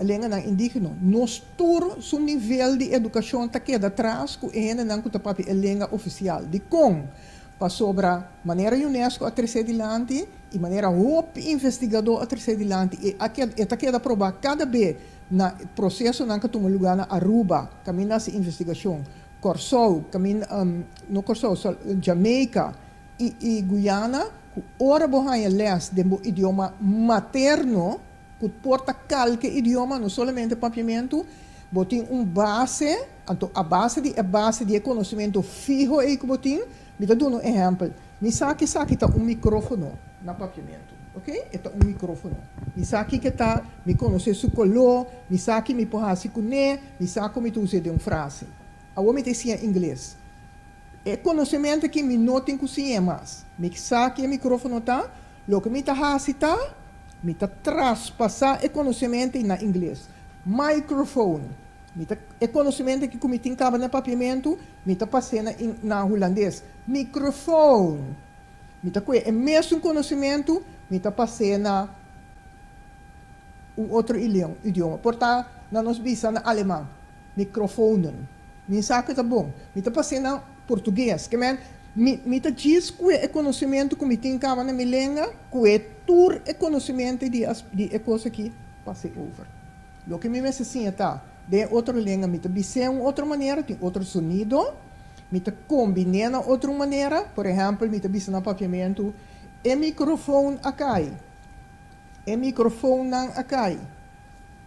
Lenganan indígeno. Nos tur su nivel di edukashon ta keda tras ku e hendenan ku ta papia e lenga ofisial. Dikon? Pasobra manera UNESCO a tresé dilanti i manera hopi investigadó a tresé dilanti i a keda e ta keda probá kada be na prosesonan ku a tuma lugá na Aruba kaminda hasi investigashon, Kòrsou, kaminda no Kòrsou, Jamaica i i Guyana ku ora bo haña lès den bo idioma materno, ku por ta kalke idioma, no solamente papiamentu, bo tin un base, anto a base di e base di e konosementu fiho ei ku bo tin, mi ta duna un ehèmpel, mi sa ku esaki ta un mikrófono na papiamentu, oke, e ta un mikrófono, mi sa kiko e ta, mi konosé su koló, mi sa ki mi por hasi kuné, mi sa kon mi ta us'é den un frase. Awor mi ta siña ingles. E konosementu aki mi no tin ku siñ'é mas. Mi sa ki e mikrófono ta, Loke mi ta hasi ta, mi ta traspasá e konosementu ei na ingles. Microphone. Mi ta, e konosementu aki ku mi tin kaba na papiamentu, mi ta pas'é na in, na hulandes. Microfoon. Mi ta kohe e mesun konosementu, mi ta pas'é na un otro idioma. Por ta na nos bisa na aleman, microfonen. Mi sa ku e ta bon. Mi ta pas'é na portugues. Ke men, mi, mi ta djis ku e konosementu ku mi tin kaba na mi lenga, ku e tur e konosementu di as, di e kos aki pas'é over. Loke mi mester siña ta, den e otro lenga mi ta bis'é un otro manera, tin otro sonido, mi ta kombin'é na otro manera. Por ehèmpel, mi ta bisa na papiamentu, E mikrofon a kai. E mikrofonnan a kai.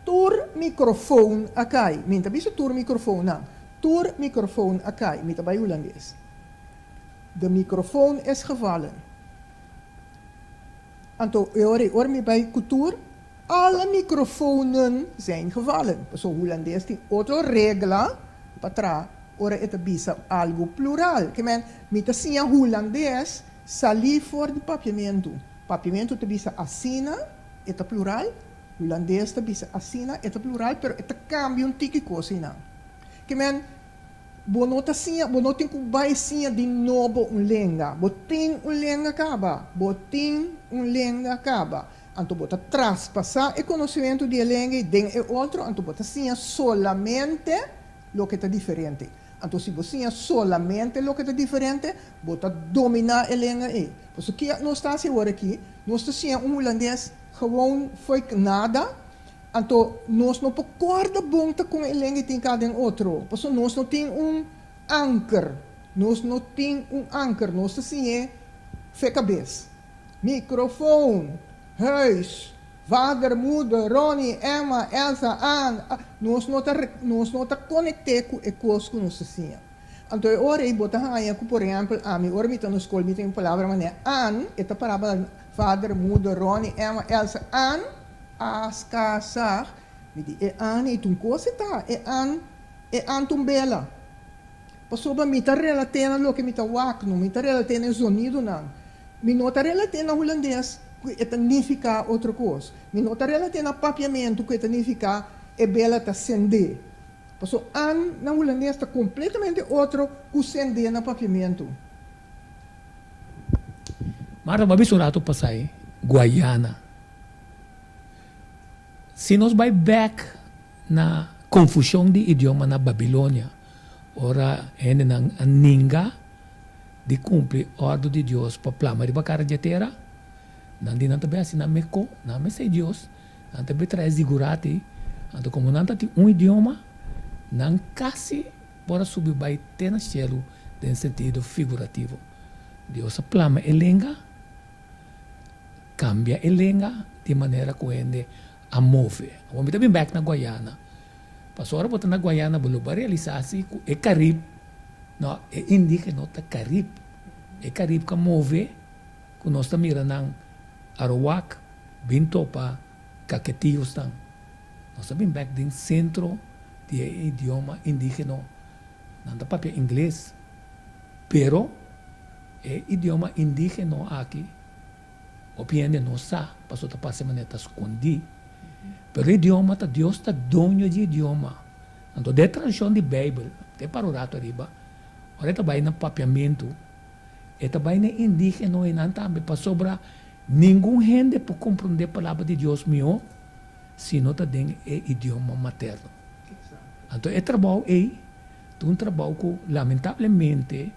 Tur microfoon a kai. Mi ta bisa tur microfoonnan. Tur microfoon a kai. Mi ta bai hulandes. De microfoon is gevallen. Anto e ora ei ora mi bai ku tur, alle microfonen zijn gevallen. Pasobra hulandes tin otro regla pa traha ora e ta bisa algu plural. Ke men, mi ta siña hulandes salí for di papiamentu. Papiamentu ta bisa asina, e ta plural. Hulandes ta bisa asina, e ta plural, pero e ta cambia un tiki cos einan. Ke men, bo no ta siña, bo no tin cu bay siña di nobo un lenga. Bo tin un lenga caba. Bo tin un lenga caba. Anto bo ta traspasa e conocimento di e lenga ei den e otro, anto bo ta siña solamente loke ta diferente. Anto si bo siña solamente loke ta diferente, bo ta domina e lenga ei. Pasobra ke nos ta haci awor aki? Nos ta siña un hulandes Gewoon foik nada, anto nos no por corda bon ta con e lenga y tin ca den otro, pasobra nos no tin un anker, nos no tin un anker, nos ta siñ'e fe cabes. Microfoon, huis, vader, moeder, Ronnie, Emma, Elsa, Ann, a, nos no ta nos no ta conect'e cu e cos cu nos ta siña. Anto e ora ei bo ta haña cu por ehempel ami ora mi ta na scol mi tin un palabra manera Ann, e ta paraba na Vader, moeder, Ronnie, Emma, Elsa, Ann, a ska, sag. Mi di, e Ann ei ta un kos e ta, e Ann, e Ann ta un bela. Pasobra mi ta relat'é na loke mi ta wak, no mi ta relat'é na e zonidonan. Mi no ta relat'é na hulandes ku e ta nifiká otro kos. Mi no ta relat'é na papiamentu ku e ta nifiká e bela ta sendé. Pasobra Ann na hulandes ta kompletamente otro ku sendé na papiamentu. Marta, bo a bisa un rato pasai Guayana. Si nos bai bek na confusion di idioma na Babilonia, ora hendenan a ninga di cumpli ordo di Dios pa plama riba cara dje tera, nan di nan ta bai haci nan meko, nan mester Dios, nan ta bai trae zigurati, anto como nan ta tin un idioma, nan casi por a subi bai te na cielo den sentido figurativo. Dios a plama e lenga, cambia e lenga di manera cu hende a move. Awor mi ta bin bek na Guayana. Pasobra ora bo ta na Guayana bo lo bo a realisa si cu e Carib, no, e indigeno ta Carib. E Carib cu a move cu nos ta mira nan Arawak bin topa Caquetiosnan. Nos ta bin bek den centro di e idioma indigeno. Nan ta papia ingles, pero e idioma indigeno aki hopi hende no sa pasobra ta parse manera ta skondí. Pero e idioma ta Dios ta doño di e idioma. Anto den e traduccion di Bijbel, te para un rato ariba, ora e ta bai na papiamentu, e ta bai na e indigenonan tambe pasobra ningun hende por comprende palabra di Dios mihó. sino ta den e idioma materno. Anto e trabou ei ta un trabou ku lamentablemente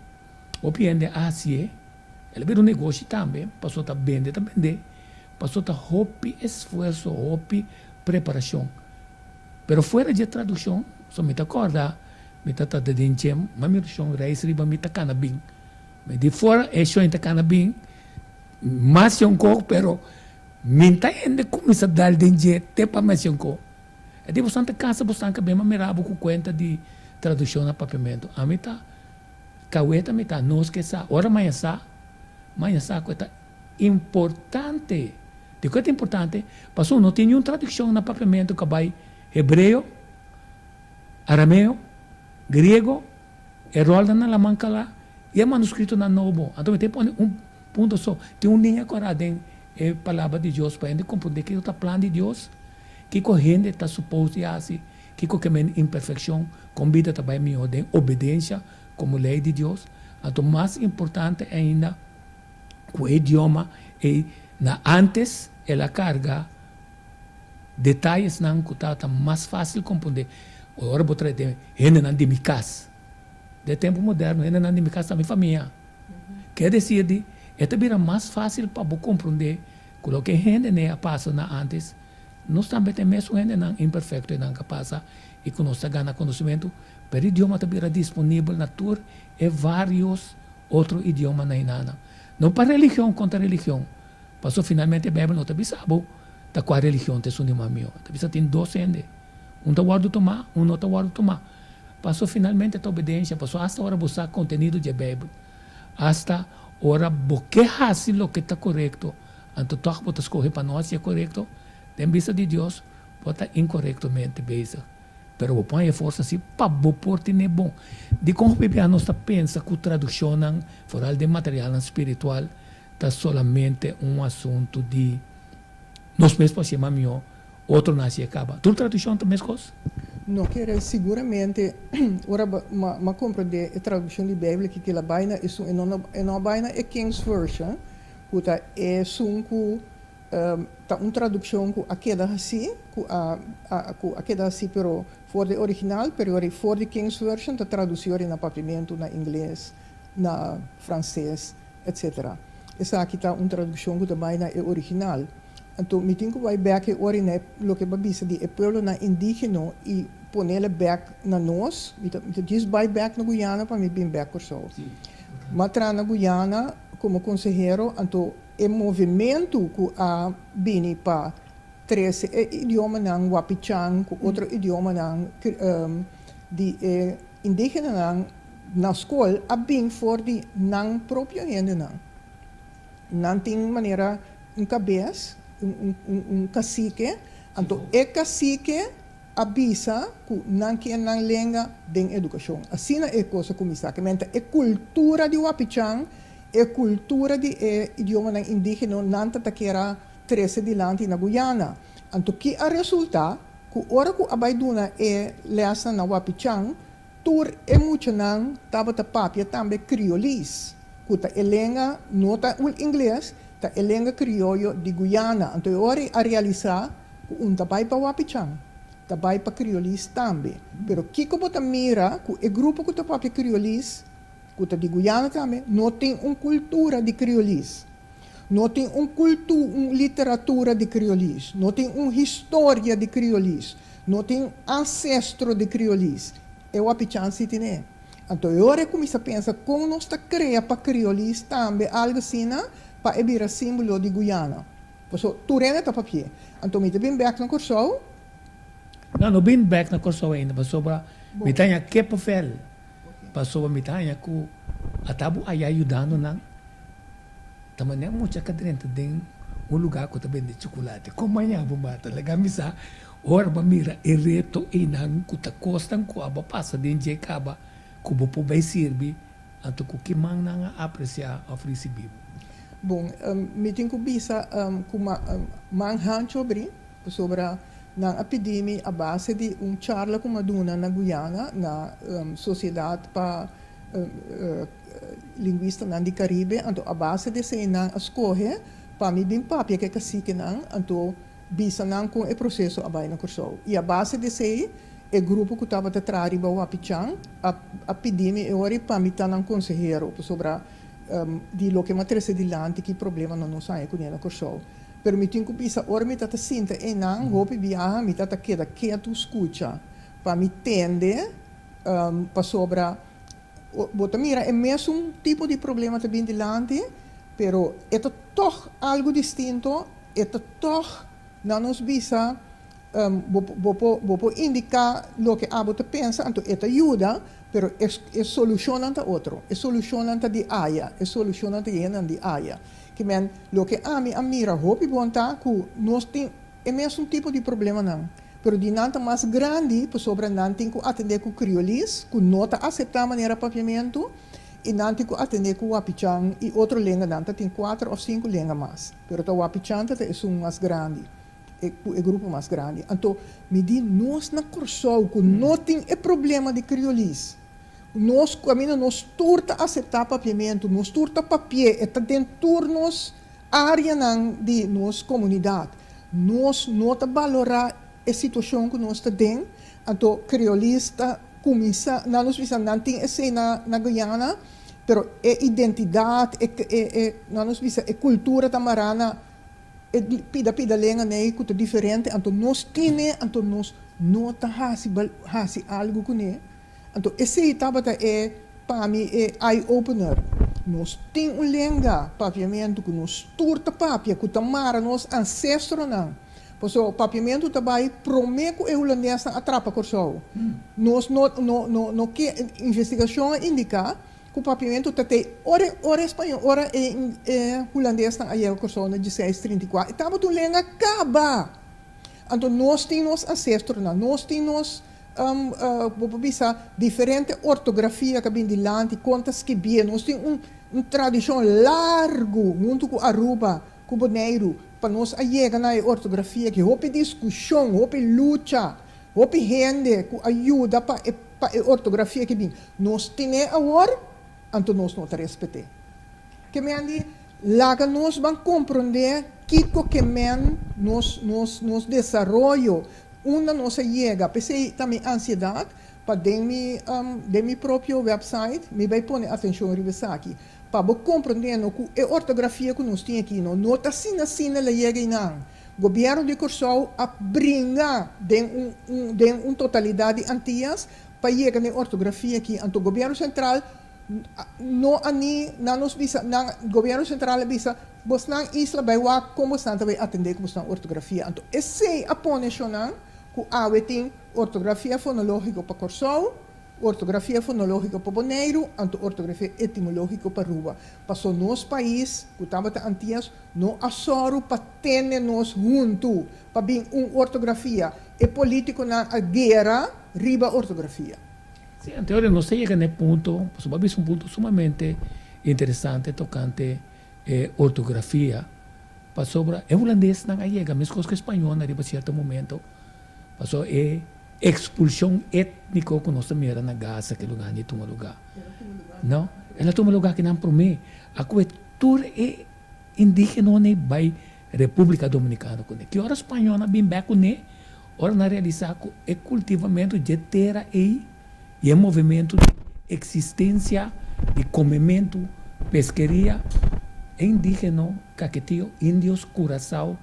hopi hende a hasié, el a bira un negoshi tambe, pasobra ta bende ta bendé, pasobra ta hopi esfuerso, hopi preparashon. Pero fuera dje tradukshon, so mi ta kòrda mi ta trata den dje, m'a mira shon reis riba mi ta kana bin. Mi di fuera e shon ta kana bin, mas shon kok, pero mi ta hende kuminsá dal den dje te pa mas shon kok. E di bosan ta kasa bosan ka bin m'a mira bo ku kuenta di tradukshon na papiamentu. Ami ta kaweta mi ta, nos ke sa. Ora maña sa, maña sa ku e ta importante. Dikon e ta importante? Pasobra no tin niun tradukshon na papiamentu ku a bai hebreo, arameo, griego, e ròlnan na laman kala i e manuskritonan nobo. Anto mi ta pone un punto so. Tin un liña kòrá den e Palabra di Dios pa hende komprondé kiko ta plan di Dios, kiko hende ta supos di hasi, kiko ke men imperfekshon, kon bida ta bai mihó den obedensia komo lei di Dios. Anto mas importante ainda, ku e idioma ei na ántes el a karga detayesnan ku tabata mas fásil komprondé. Ora bo trae den hendenan di mi kas, den tempu moderno hendenan di mi kas ta mi famia. Ke desir di e ta bira mas fásil pa bo komprondé ku loke e hendenan a pasa na ántes, nos tambe ta e mesun hendenan imperfekto einan ka pasa i ku nos ta gana konosementu, pero idioma ta bira disponibel na tur e vários otro idioma na hinana. No pa religion kontra religion, pasobra finalmente Bijbel no ta bisa bo ta kua religion ta esun di mas mihó. Ta bisa tin dos hende, un ta wòrdu tumá, un no ta wòrdu tumá. Pasobra finalmente ta obedensia, pasobra asta ora bo sa kontenido dje Bijbel, asta ora bo ke hasi loke ta korekto, anto tòg bo ta skohe pa no hasi e korekto, den bista di Dios bo ta inkorektomente bezig. Pero bo pon e forsa si pa bo por tene bon. Dikon hopi bia nos ta pensa ku tradukshonnan, foral den materialnan spiritual, ta solamente un asuntu di nos mes por hasié mas mihó, otronan hasié kaba? Tur tradukshon ta meskos? No kere siguramente ora bo m'a komprondé e tradukshon di Beibel ki kila bai na esun e no e no a bai na e King's Version ku ta esun ku Ta un tradukshon ku a keda hasí, ku a ku a keda hasí pero for di original, pero ora for di King's Version ta tradusí ora na papiamentu, na ingles, na franses, etsetera. Esaki ta un tradukshon ku ta bai na e original. Anto mi tin ku bai bèk e ora na e loke bo a bisa di e pueblonan indígeno i ponele bèk na nos. Mi ta mi ta djis bai bèk na Guyana pa mi bin bèk Kòrsou. M'a traha na Guyana komo konsehero, anto E movimentu ku a bini pa trese e idiomanan Wapichan ku otro idiomanan di e indígenanan na skol a bin for di nan propio hendenan. Nan tin manera un kabes, un kasike, anto e kasike a bisa ku nan kier nan lenga den edukashon. Asina e kos a kuminsá. Ke menta e kultura di Wapichan E kultura di e idiomanan indígeno nan ta ta kier a trese dilanti na Guyana. Anto ki a resultá? Ku ora ku a bai duna e lèsnan na Wapichan, tur e muchanan tabata papia tambe kriolis, ku ta e lenga, no ta ul ingles, ta e lenga krioyo di Guyana. Anto e ora ei a realisá ku un ta bai pa Wapichan, ta bai pa kriolis tambe. Pero kiko bo ta mira ku e grupo ku ta papia kriolis, ku ta di Guyana tambe, no tin un kultura di kriolis, no tin un kultu un literatura di kriolis, no tin un historia di kriolis, no tin ansestro di kriolis. E wapichan si tine. Anto e ora e kuminsá pensa kon nos ta krea pa kriolis tambe algu asina pa e bira símbolo di Guyana. Paso tur hende ta papi'é. Anto mi ta bin bèk na Kòrsou. No, no bin bèk na Kòrsou ainda pasobra mi ta haña kippenvel. Pasobra mi ta haña ku ata bo aya yudando nan, ta manera mucha ka drenta den un lugá ku ta bende chukulate. Kon maña bo mata? Laga mi sa ora bo a mira e reto einan ku ta kosnan ku abo a pasa den dje kaba ku bo por bai sirbi, anto ku ki man nan a apresiá òf risibí bo? Bon, mi tin ku bisa ku man hancho abrí, pasobra Nan a pidi mi a base di un charla ku mi a duna na Guyana na Sosiedat pa Lingwistanan di Karibe, anto a base di esei nan a skohe pa mi bin papia ku e kasikenan, anto. Bisa nan kon e proseso a bai na Kòrsou. I a base di esei e grupo ku tabata traha riba Wapichan a a pidi mi e ora pa mi ta nan konsehero pasobra di loke mi a trese dilanti ki problemanan nos haña kuné na Kòrsou. Pero mi tin ku bisa ora mi ta ta sinta einan hopi biaha mi ta ta keda ketu skucha pa mi tende pasobra bo ta mira e mesun tipo di problema ta bin dilanti pero e ta tòg algu distinto. E ta tòg na nos bisa, Bo bo por bo por indiká loke abo ta pensa, anto e ta yuda, pero e e solushonnan ta otro. E solushonnan ta di aya, e solushonnan ta yenan di aya. Ke men, loke ami a mira hopi bon ta ku nos tin e mesun tipo di problemanan, pero di nan ta mas grandi pasobra nan tin ku atendé ku kriolis ku no ta aseptá manera papiamentu, I nan tin ku atendé ku wapichan i otro lenganan. Ta tin kuater òf sinku lenga mas, pero ta wapichan ta ta esun mas grandi, e ku e grupo mas grandi. Anto mi di nos na Kòrsou ku no tin e problema di kriolis, nos kaminda nos tur ta aseptá papiamentu, nos tur ta papi'é, e ta den tur nos áreanan di nos komunidat. Nos no ta balorá e situashon ku nos ta den, anto kriolis ta Cuminsa, nan nos bisa nan tin esey na na Guyana, pero e identidad, e e e nan nos bisa e cultura ta mara na e pida pida lenga ney cu ta diferente, anto nos tine, anto nos no ta haci bal haci algo cune. Anto esey tabata e pa mi e eye opener. Nos tin un lenga papiamento cu nos tur ta papia, cu ta mara nos ancestronan. Pasobra papiamentu ta bai promé ku e hulandesnan a trapa Kòrsou. Nos no no no no ke investigashon a indiká ku papiamentu ta tei ora ora e spañó ora e e hulandesnan a yega Kòrsou na dieseis 34 e tabata un lenga kaba. Anto nos tin nos ansestronan, nos tin nos bo por bisa diferente ortografia ku a bin dilanti kon ta skibié. Nos tin un un tradishon largu huntu ku Aruba Ku Boneiru, pa nos a yega na e ortografia aki, hopi diskushon, hopi lucha, hopi hende ku a yuda pa e pa e ortografia aki bin. Nos tin'é awor, anto nos no ta respet'é. Ke men di, laga nos ban komprondé kiko ke men nos nos nos desaroyo, unda nos a yega. P'esei ta mi ansiedat pa den mi den mi propio website mi bai pone atenshon riba esaki. Pa bo komprondé no ku e ortografia ku nos tin aki no no ta asina asina la yega einan. Gobièrnu di Kòrsou a bringa den un un den un totalidat di Antias pa yega na e ortografia aki. Anto gobièrnu sentral no a ni nan nos bisa nan gobièrnu sentral a bisa bosnan isla bai wak kon bosnan ta bai atendé ku bosnan ortografia. Anto esei a pone shonnan ku awe tin ortografia fonológiko pa Kòrsou. Ortografia fonológiko pa Boneiru, anto ortografia etimológiko pa Aruba. Paso nos pais, ku tabata Antias, no a sòru pa tene nos huntu pa bin un ortografia. E polítikonan a guera riba ortografia. Sí, anto ora nos ta yega na e punto, pasobra bo a bisa un punto sumamente interesante tokante e ortografia, pasobra e hulandesnan a yega meskos ku e spañolnan riba sierto momento, pasobra e Expulsion etnico cu nos ta mira na Gaza ke lugar ni tuma lugar. No, el a tuma lugar kinan prome. A cue tur e indigenonan bay Republica Dominicana cune. Ki ora spañolnan a bin bek cune, ora nan realisa cu e cultivamento dje tera ey y e movimento di existencia di comemento, pesqueria, e indigeno Caquetio, indios Curacao,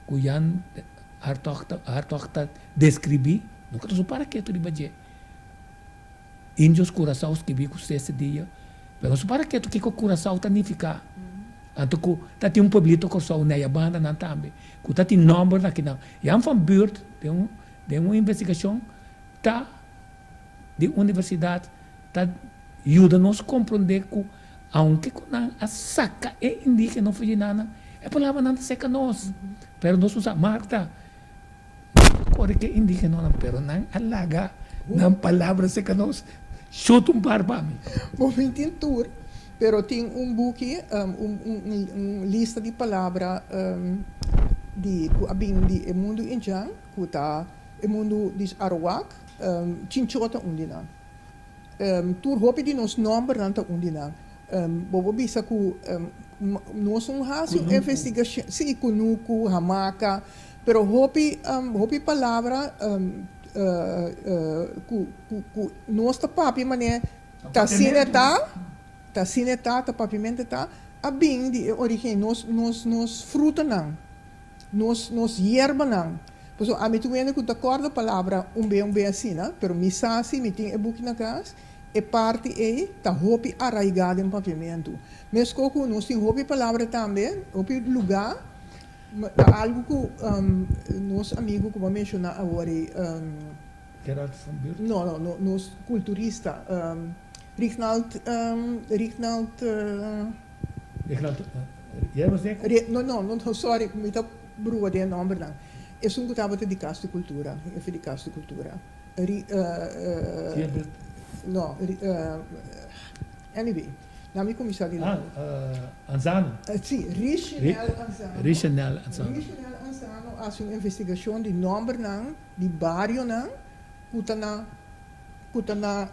cu Jan Hartog ta Hartog ta describi, nunca ta su para ketu riba dje. Indios Curacao skibi cu sese dia, pero no su para ketu kico Curacao ta nifica. Anto cu ta tin un pueblito Corsou na e banda nan tambe, cu ta tin nomber na kinan. Jan van Buurt den un den un investigacion ta di universidad ta yuda nos comprende cu aunke cu nan a saca e indigeno for di nan, e palabranan ta seca nos. Pero nos no sa, Marta, nos a kore ke indigenonan, pero nan a laga nan palabra seca nos. Shut un par pa mi. Bo bin tin tur, pero tin un buki, un un lista di palabra di cu a bin di e mundu indjan, cu ta e mundu di Arawak, Chinchó ta un di nan. Tur hopi di nos nòmbernan ta un di nan. Bo por bisa ku nos no hasi un investigashon, sí, kunuku, hamaka, pero. Pero hopi hopi palabra ku ku ku nos ta papia manera ta asina e ta, ta asina e ta, ta papiamento e ta, a bin di e origen nos nos nos frutanan, nos nos yerbanan. Pasobra ami tur hende ku ta kòrda palabra un be un be asina, pero mi sa si mi tin e buki na kas, e parti ei ta hopi araigá den papiamentu. Meskos ku nos tin hopi palabra tambe, hopi lugá, ta algu ku nos amigu ku bo a menshoná awor ei, Gerard van Buurt? No, no, no, nos kulturista, Rignald, Rignald. Rignald, jij was dek? No, no, no, sorry, mi ta brua den e nòmbernan. Esun ku tabata di Kas di Kultura, hefe di Kas di Kultura. Ri, Gilbert? No, anyway, nan mi kuminsá di Ah, Anzano. Si, Richenel Anzano. Richenel Anzano. Richenel Anzano a hasi un investigashon di nòmbernan di barionan ku ta na ku ta na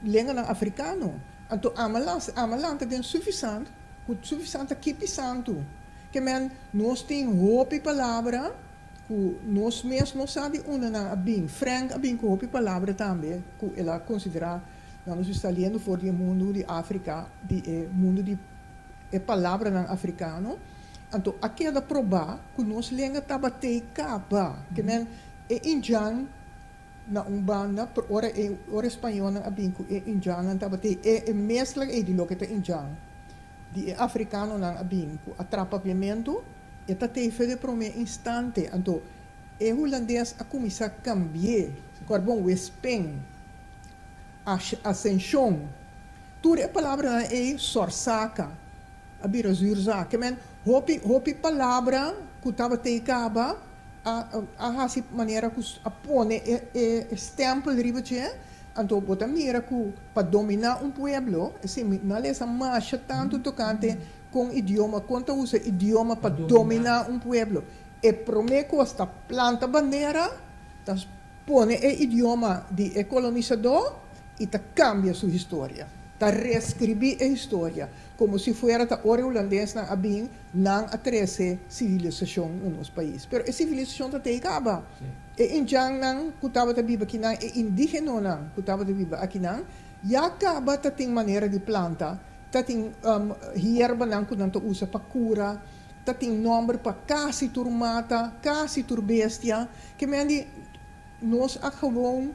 lenganan afrikano. Anto ama ama lanta den Suffisant ku Suffisant ta kipi santu. Ke men nos tin hopi palabra ku nos mes no sa di unda nan a bin. Frank a bin ku hopi palabra tambe ku el a konsiderá nan nos sta liendo for di e mundu di Afrika, di e mundu di e palabranan afrikano. Anto a keda probá ku nos lenga tabat'ei kaba. Ke men e indjan na un banda, pero ora e ora e spañolnan a bin ku e indjannan tabat'ei e e mezcla ei di loke ta indjan di e afrikanonan a bin ku a traha papiamentu, e ta tei fe de promé instante. Anto e hulandes a kuminsá kambi'é, kòrbon, wespen, asenshon, tur e palabranan ei sòrsaka. A bira zuurzak. Ke men hopi hopi palabra ku tabat'ei kaba a a hasi manera ku a pone e e stèmpel riba dje, anto bo ta mira ku pa dominá un pueblo, esei mi no a lesa masha tantu tokante kon idioma, kon ta usa idioma pa dominá un pueblo. E promé kos ta planta bandera, ta pone e idioma di e kolonisadó i ta kambia su historia, ta reskribí e historia. Como si fuera ta ora e hulandesnan a bin, nan a trece civilisacion na nos pais. Pero e civilisacion ta tey caba. E indjannan cu tabata biba akinan, e indigenonan cu tabata biba akinan, ya caba ta tin manera di planta, ta tin hierbanan cu nan ta usa pa cura, ta tin nomber pa casi tur mata, casi tur bestia. Ke men di nos a gewoon,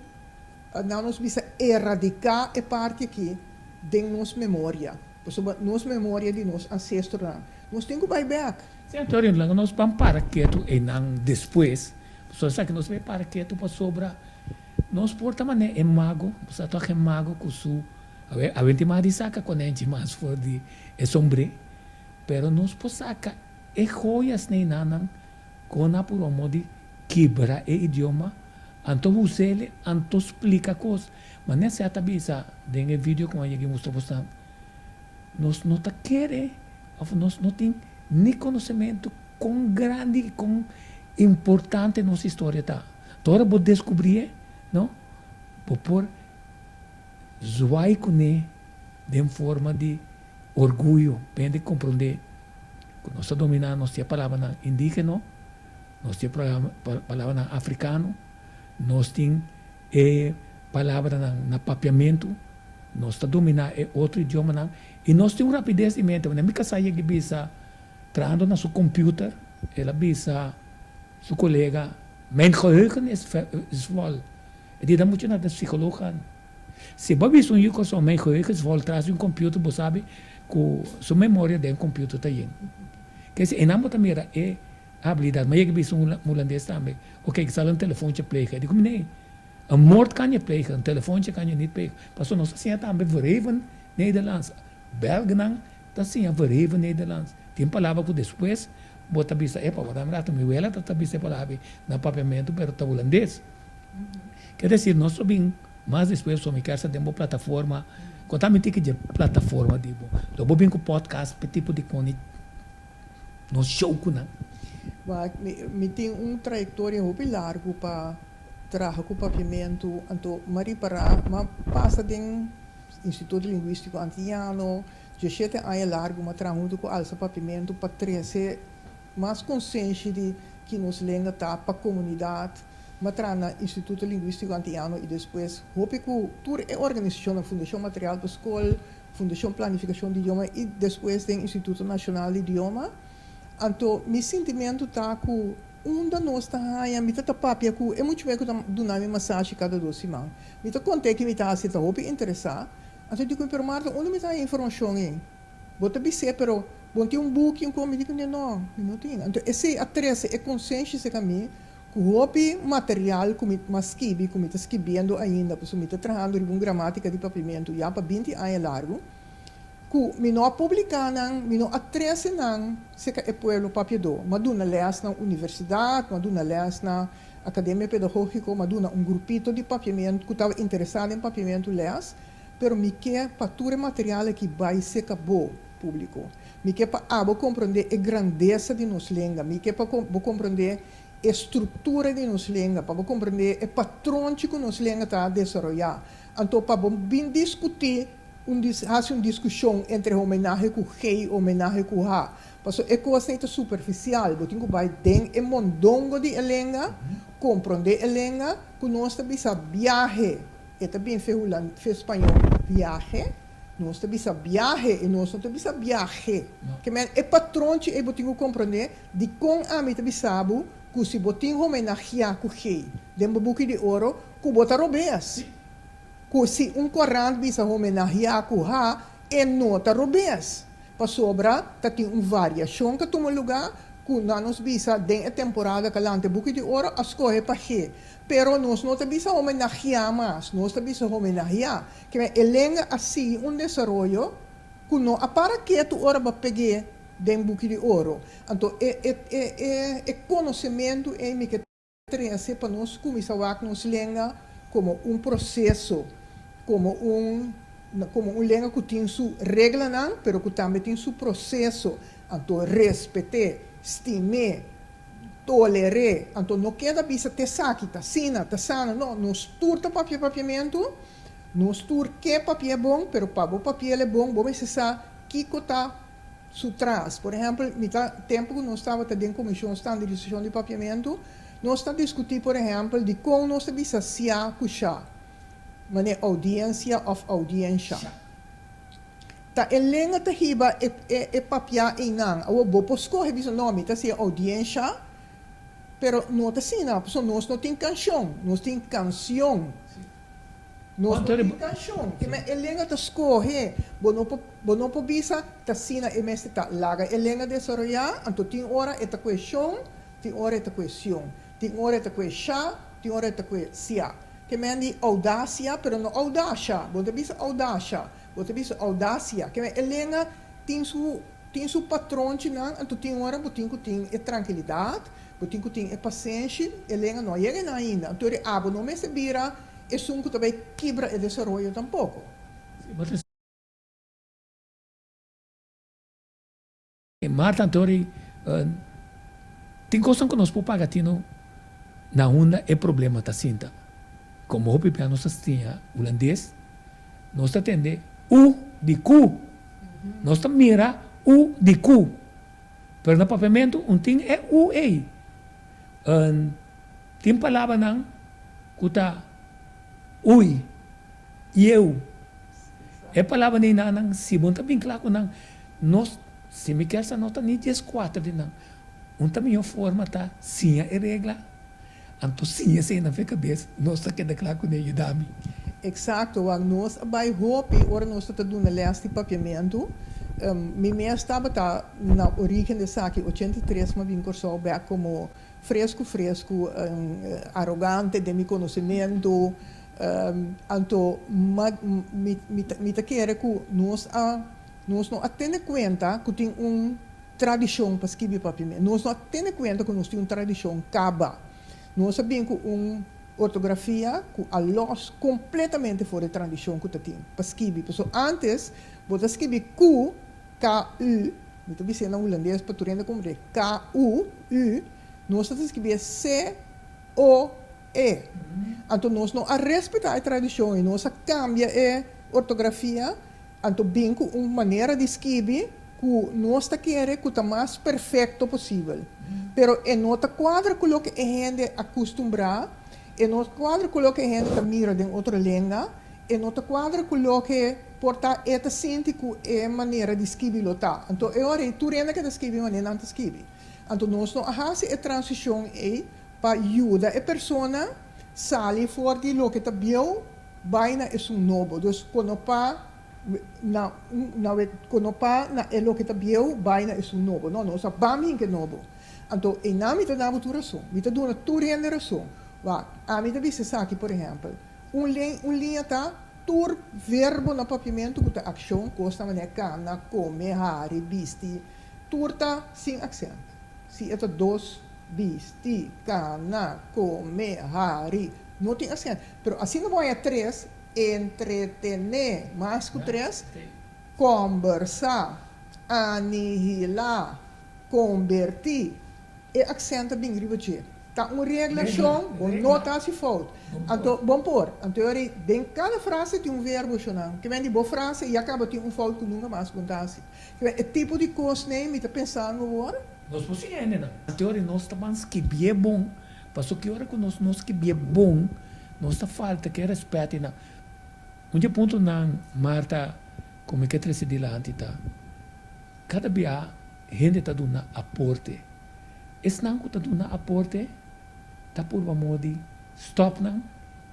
nan nos bisa eradica e parti aki den nos memoria, pasobra nos memoria di nos ancestronan, nos tin cu bay bek. Sí, Antonio, laga nos ban para ketu einan despues, pasobra esaki nos bay para ketu pasobra nos por ta manera e mago, bo sa toch e mago cu su, awe, awenti mas di saca konenchi mas for di e sombré, pero nos por saca e joyas neinannan con a purba modo di kibra e idioma, anto husele, anto splica cos. Manera sea ta bisa den e video ku a yega mustra bosnan, nos no ta kere òf nos no tin ni konosementu kon grandi i kon importante nos historia ta. Ta ora bo deskubrié, no, bo por zwai kuné den forma di orguyo, pa hende komprondé ku nos ta dominá nos tin e palabranan indígeno, nos tin e palabranan afrikano, nos tin E palabranan na papiamentu, nos ta dominá e otro idiomanan i nos tin un rapides di mente. Wanneer mi kasá yega i bisa, trahando na su computer, el a bisa su kolega, Mijn geheugen is is vol. E di, Dan moet je naar de psycholoog gaan. Si bo a bisa un yu kòrsou, Mijn geheugen is vol, tras di un computer, bo sabi ku su memoria den computer ta yen. Kese, einan bo ta mira e Habilidad. Ma yega bisa un hulandes tambe, ok, ik zal een telefoontje plegen. E di ku mi, nee, een moord kan je plegen, een telefoontje kan je niet plegen. Pasobra nos ta siña tambe verheven Nederlands. Belgenan ta siña verheven Nederlands. Tin palabra ku despues bo ta bisa, epa, wak un rato, mi wela ta bisa e palabra ei na papiamentu, pero ta hulandes. Ker desir, nos lo bin mas despues, pasobra mi kier sa den bo plataforma, konta mi tiki dje plataforma di bo. Lo bo bin ku podcast p'e tipo di koni. Nos show ku nan. Wak, mi tin un trayektoria hopi largu pa traha ku papiamentu, anto m'a ripará, m'a pasa den Instituto Lingwístiko Antiano, dieshete aña largu m'a traha huntu ku Alsa Papiamentu pa trese mas konsenshi di. ki nos lenga ta pa komunidat. M'a traha na Instituto Lingüístiko Antiano i despues hopi ku tur e organisashonnan, Fundashon Material pa Skol, Fundashon Planifikashon di Idioma i despues den Instituto Nashonal di Idioma. Anto mi sintimentu ta ku unda nos ta haña, mi ta ta papia ku e much'e ku ta duna mi masashi kada dos siman. Mi ta kont'é ki mi ta hasi, e ta hopi interesá. Anto di ku mi, pero Marta, unda mi ta haña informashon ei? Bo ta bis'é, pero bo no tin un buki, un kon? Mi di ku no, mi no tin. Anto esei a trese e konsenshi serka mi ku hopi material ku mi mas skibi, ku mi ta skibiendo ainda, pasobra mi ta trahando riba un gramátika di papiamentu ya pa binti aña largu, ku mi no a publiká nan, mi no a trese nan serka e pueblo papiadó. Mi a duna lès na universidat, mi a duna lès na Akademia Pedagógiko, mi a duna un grupito di papiamentu ku tabata interesá den papiamentu lès. Pero mi ke pa tur e material aki bai seka bo, públiko. Mi ke pa abo komprondé e grandesa di nos lenga. Mi ke pa bo komprondé e struktura di nos lenga, pa bo komprondé e patronchi ku nos lenga ta desaroyá. Anto pa bo bin diskutí un hasi un diskushon entre homenahe ku G i homenahe ku H. Pasobra e kosnan ei ta superfisial. Bo tin ku bai den e mondongo di e lenga, komprondé e lenga, ku nos ta bisa biahe. E ta bin fe hulan fe spañol viaje, nos ta bisa biahe i nos no ta bisa biahe. Ke men e patronchi ei bo tin ku komprondé dikon ami ta bisa bo ku si bo tin homenagiá ku gei den bo buki di oro ku bo ta robes. Ku si un korant bisa homenagiá ku ha e no ta robes. Pasobra ta tin un variashon ka tuma lugá ku nan nos bisa den e temporada kalante buki di oro a skohe pa ge. Pero nos no ta bisa homenageá mas, nos ta bisa homenageá. Keme e lenga a sigui un desaroyo ku no a para ketu ora bo a peg'é den Buki di Oro. Anto e e e e e konosementu ei mi ke trese pa nos kuminsá wak nos lenga komo un proseso, komo un komo un lenga ku tin su reglanan, pero ku tambe tin su proseso. Anto respet'é, stim'é. Toler'é. Anto no keda bisa t'esaki ta asina, ta sana. No, nos tur ta papia papiamentu, nos tur ke papi'é bon, pero pa bo papi'el e bon, bo mester sa kiko ta su tras. Por ehèmpel, mi ta, tempu ku nos tabata den Komishon Standardisashon di Papiamentu, nos ta diskutí, por ehèmpel, dikon nos ta bisa sia ku sha, manera oudiensia òf oudiensha. Ta e lenga ta hiba e e papiá einan. Awor bo por skohe bisa no mi ta hasi e oudiensha, pero no ta asina pasobra nos no tin kanshon, nos tin kansion. Nos no tin kanshon. Ke men e lenga ta skohe, bo no por bo no por bisa ta asina e mester ta. Laga e lenga desaroyá, anto tin ora e ta kue shon, tin ora e ta kue sion, tin ora e ta kue sha, tin ora e ta kue sia. Ke men di oudasia, pero no oudasha, bo no ta bisa oudasha. Bo ta bisa audacia. Keme e lenga tin su tin su patronchinan, anto tin ora bo tin ku tin e trankilidat, bo tin ku tin e pasenshi, e lenga no a yega einan ainda. Anto ri abo no mester bira esun ku ta bai kibra e desaroyo tampoko. Si, bo ta Marta Antori, Tin kosnan ku nos por paga tino na unda e problema ta sinta. Komo hopi bia nos ta siña hulandes, nos ta tende u di ku. Nos ta mira u di ku. Pero na papiamentu un tin e u ei. Tin palabranan ku ta ui, ieu. E palabra neinanan si bo no ta bin kla ku nan, Nos, si mi kier sa no ta ni dieskuater di nan. Un ta mihó forma ta siña e regla, anto siña esei na fe kabes, nos ta keda kla kuné, yuda mi. Eksakto, wak nos a bai hopi ora nos ta ta duna lès di papiamentu. Mi mes tabata na orígen di esaki, 83 mi a bin Kòrsou bèk komo fresku fresku, arogante den mi konosementu. Anto mi ta kere ku nos a Nos no a tene kuenta ku tin un tradishon pa skibi papiamentu. Nos no a tene kuenta ku nos tin un tradishon kaba. Nos a bin ku un ortografia ku a lòs kompletamente for e tradishon ku ta tin pa skibi. Pasobra ántes bo ta skibi ku, KU, mi ta bis'é na hulandes pa tur hende komprendé, KU, u, nos ta skibié COE. Anto nos no a respetá e tradishon i nos a kambia e ortografia. Anto bin ku un manera di skibi ku nos ta kere ku ta mas perfekto posibel. Pero e no ta kuadra ku loke e hende a kustumbrá, e no kuadra ku loke e hende ta mira den otro lenga, e no ta kuadra ku loke por ta e ta sinti ku e manera di skibi lo ta. Anto e ora ei tur hende ke ta skibi manera nan ta skibi. Anto nos no a hasi e transishon ei pa yuda e persona sali for di loke ta bieu bai na esun nobo. Dus kono pa na na kono pa na e loke ta bieu bai na esun nobo. No, nos a ban bin ke nobo. Anto einan mi ta duna bo tur rason. Mi ta duna tur hende rason. Wak, ami ta bisa esaki por ehèmpel, un len un liña ta tur verbo na papiamentu ku ta akshon, kosnan manera kana, kome, hari, bisti, tur ta sin aksènt. Si e ta dos, bisti, kana, kome, hari, no tin aksènt. Pero asina bo haña tres, entretené, mas ku tres, kòmbersá, anihilá, Kombertí. E aksènt ta bin riba dje. Ta un regla, shon, bo no ta hasi fout. Anto, bon por. Anto e ora ei, den kada frase tin un verbo, shonnan. Ke men di bo frase ya kaba tin un fout ku nunka mas bo ta hasi. Ke men e tipo di kos nei mi ta pensando awor. Nos por siña hendenan. Anto e ora ei nos ta ban skibié bon, pasobra ki ora ku nos no skibié bon, nos ta falta ke rèspèt einan. Un dje puntonan, Marta, ku mi ke trese dilanti ta. Kada bia hende ta duna aporte. Esnan ku ta duna aporte ta purba modi stòp nan,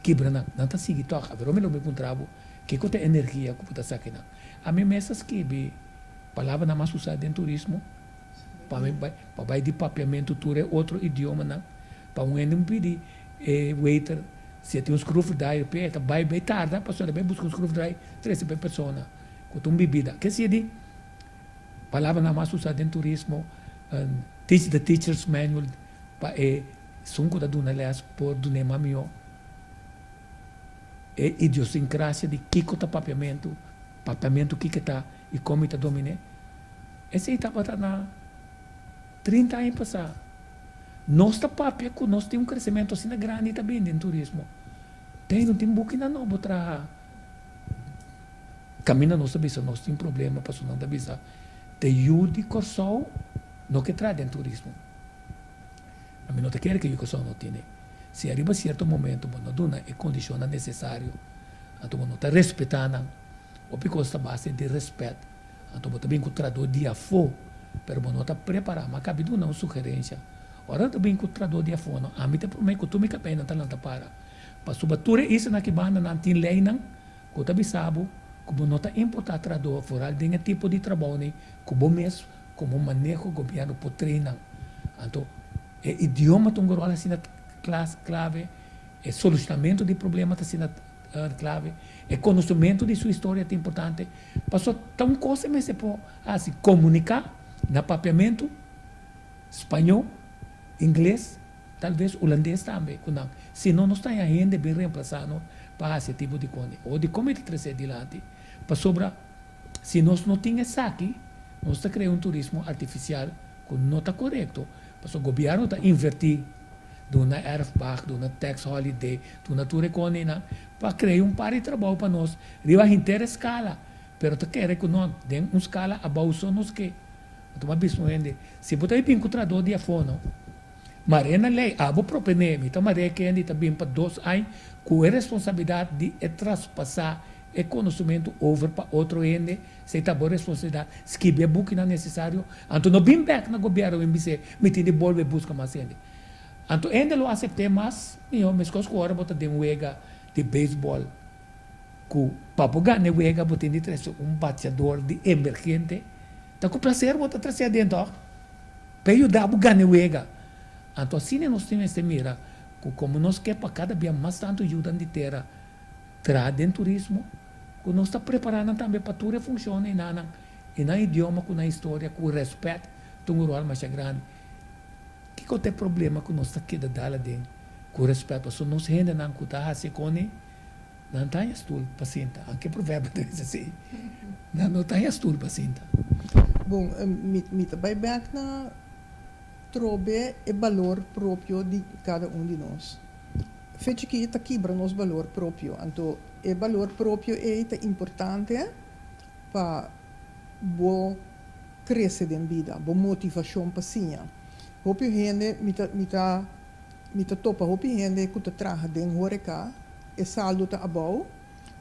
kibra nan. Nan ta sigui tòg. Aver mi lo mi puntra bo, kiko ta e energia ku bo ta saki nan? Ami mes a skibi palabranan mas usá den turismo pa mi bai pa bai di papiamentu tur e otro idiomanan. Pa un hende mi pidi e waiter si e tin un skroefdraaier p'e, e ta bai bai tarda pasobra e ta bai buska un skroefdraaier trese pa e persona. Ku ta un bibida. Ke sier di palabranan mas usa den turismo, teach the teacher's manual pa e esun ku ta duna les por dun'é mas mihó e idiosincrasia di kiko ta papiamentu, papiamentu kiko ta i kon mi ta domin'é. Esei tabata na 30 aña pasá. Nos ta papia ku nos tin un kresementu asina grandi ta bin den turismo. Tei no tin bukinan nobo traha. Kaminda nos ta bisa nos tin problema pasobra nan ta bisa te yu di Kòrsou no ke traha den turismo. Ami no ta kere ke yu Kòrsou no tene. Si ariba sierto momento bo no duna e kondishonnan nesesario anto bo no ta respetá nan. Hopi kos ta base di rèspèt. Anto bo ta bin ku tradó di afó pero bo no ta prepará. Mi a kabi duna un sugerensia. Ora ta bin ku tradó di afó no ami ta promé ku tur mi kabeinan ta lanta para. Pasobra tur e islanan aki banda nan tin leinan. Ku ta bisa bo ku bo no ta importá trahadó foral den e tipo di trabounan ku bo mes komo maneho gobièrnu por train nan. Anto e idioma ta un ròl asina klave, e solushonamentu di problema ta asina klave, e konosementu di su historia ta importante. Pasobra ta un kos e mester por hasi, komuniká na papiamentu, spañó, ingles. Tal bes hulandes tambe ku nan. Si no nos ta haña hende bin remplasá nos pa hasi e tipo di kos. O dikon mi ta trese e dilanti? Pasobra si nos no tin esaki, nos ta krea un turismo artifisial ku no ta korekto. Pasobra gobièrnu ta invertí, duna erfpacht, duna tax holiday, duna tur e kosnan pa krea un par di trabou pa nos riba henter e skala. Pero ta kere ku no, den un skala abou so nos ke. Anto bo a bisa un hende, si bo ta bin ku trahadó di afó no. Mar'é na lei, abo proponé, mi ta mar'é kende ta bin pa dos añ ku e responsabilidat di e traspasá e konosementu over pa otro hende, esei ta bo responsabilidat, skibi e bukinan nesesario, anto no bin bèk na gobièrnu bin bis'é mi tin di bolbe buska mas hende. Anto hende lo asept'é mas mihó, meskos ku ora bo ta den wega di beisbòl ku pa bo gana e wega bo tin di trese un bateador di emergente, ta ku plaser bo ta trese aden tòg? Pa e yuda bo gana e wega. Anto asina nos tin mester mira ku komo nos ke pa kada bia mas tantu yudan di tera traha den turismo, ku nos ta prepará nan tambe pa tur e funshon enanan i nan idioma ku nan historia ku rèspèt ta un ròl masha grandi. Kiko ta e problema ku nos ta keda dal aden ku rèspèt? Pasobra nos hendenan ku ta hasi e koni Nan ta haña stul pa sinta. Anke proverbio ta bisa así, Nan no ta haña stul pa sinta. Bon, mi mi ta bai bek na trobe e balor propio di kada un di nos. Fe chikí ta kibra nos balor propio, anto e balor propio ei ta importante pa bo krese den bida, bo motivashon pa siña. Hopi hende mi ta mi ta mi ta topa hopi hende ku ta traha den horeca, e saldo ta abou.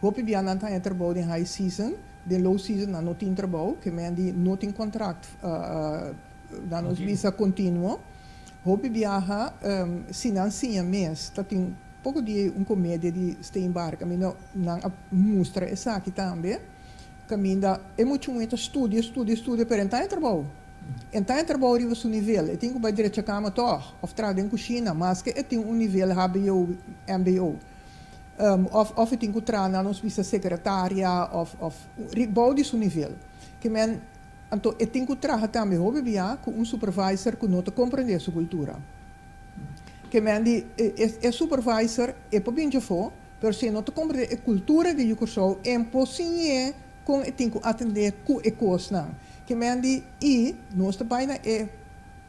Hopi bia nan ta haña trabou den high season, den low season nan no tin trabou, ke men di no tin kontrakt nan nos bisa kontinuo. Hopi biaha si nan siña mes ta tin poko di un komedia di Steenbark kaminda nan a mustra esaki tambe kaminda e mucha muhé ta studia studia studia pero e no ta haña trabou. E no ta haña trabou riba su nivel e tin ku bai drecha kama tòg òf traha den kushina maske e tin un nivel hbo, mbo. Òf òf e tin ku traha na nos bisa sekretaria òf òf bou di su nivel. Ke men anto e tin ku traha tambe hopi bia ku un supervisor ku no ta komprendé su kultura. Ke men di e e supervisor e por bin djafó pero si e no ta komprendé e kultura di yu Kòrsou e por siñ'é kon e tin ku atendé ku e kosnan. Ke men di i nos ta bai na e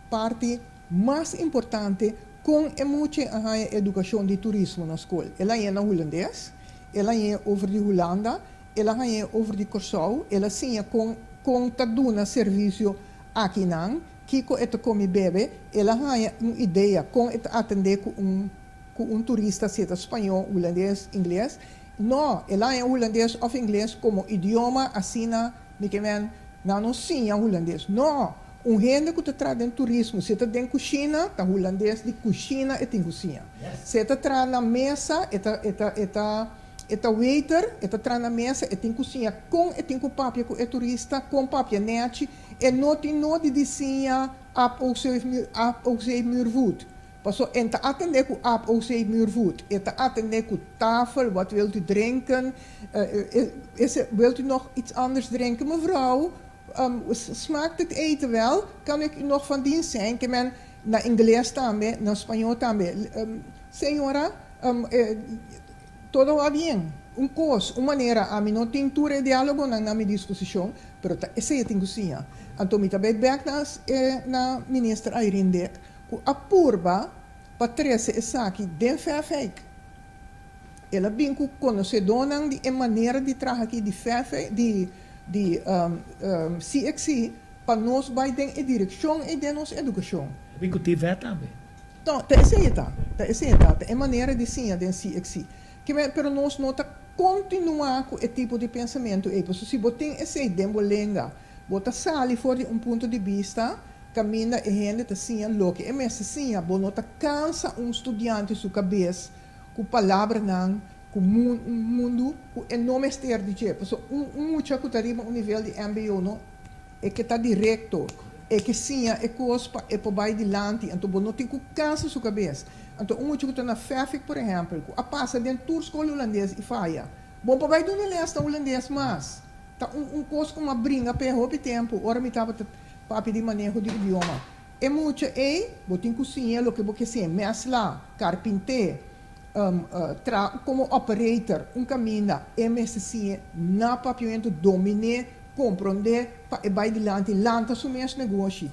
parti mas importante Kon e mucha a haña edukashon di turismo na skol? El a hañ'é na hulandes, el a hañ'é over di Hulanda, el a hañ'é over di Kòrsou, el a siña kon kon ta duna servisio akinan, kiko e ta kome bebe, el a haña un idea kon e ta atendé ku un ku un turista si e ta spañó, hulandes, ingles. No, el a haña hulandes òf ingles komo idioma asina mi ke men nan no siña hulandes. No! Un hende ku ta traha den turismo, si e ta den kushina, ta hulandes di kushina e tin ku siña. Si e ta traha na mesa, e ta e ta e ta e ta waiter, e ta traha na mesa, e tin ku siña kon e tin ku papia ku e turista, kon papia nèchi. E no tin nodi di siña ap ook zeef muur ap ook zeef muur voet. Paso e ta atendé ku ap ook zeef muur voet. E ta atendé ku tafel, wat wilt u drinken, e wilt u nog iets anders drinken mevrouw? Smaakt het eten wel? Kan ik u nog van dienst zijn? Ke men na ingles tambe, na spañó tambe. Señora, todo va bien. Un kos, un manera, ami no tin tur e diálogonan na mi disposishon, pero ta esei e tin ku siña. Anto mi ta bai bèk na e na Minister Irene Dick ku a purba pa trese esaki den Verfijk. El a bin ku konosedónan di e manera di traha aki di Verfijk, di di CXC pa nos bai den e direkshon ei den nos edukashon. Bin ku TVET tambe. No, ta esei e ta. Ta esei e ta. Ta e manera di siña den CXC. Kimen, pero nos no ta kontinuá ku e tipo di pensamentu ei. Pasobra si bo tin esei den bo lenga, bo ta sali for di un punto di bista kaminda e hende ta siña loke e mester siña. Bo no ta kansa un studiante su kabes ku palabranan ku un mundu ku e no mester di dje. Pasobra un un mucha ku ta riba un nivel di mbo no e ke ta direkto, e ke siña e kos pa e por bai dilanti, anto bo no tin ku kansa su kabes. Anto un mucha ku ta na Fefik por ehèmpel ku a pasa den tur skol hulandes i faya, bo no por bai duna lès na hulandes mas. Ta un un kos ku mi a bringa p'e hopi tempu ora mi tabata papia di maneho di idioma. E mucha ei bo tin ku siña loke bo ke siña, mèsla, karpinté, Traha komo operator un kaminda e mester siña na papiamentu, dominé, komprondé pa e bai dilanti, lanta su mes negoshi.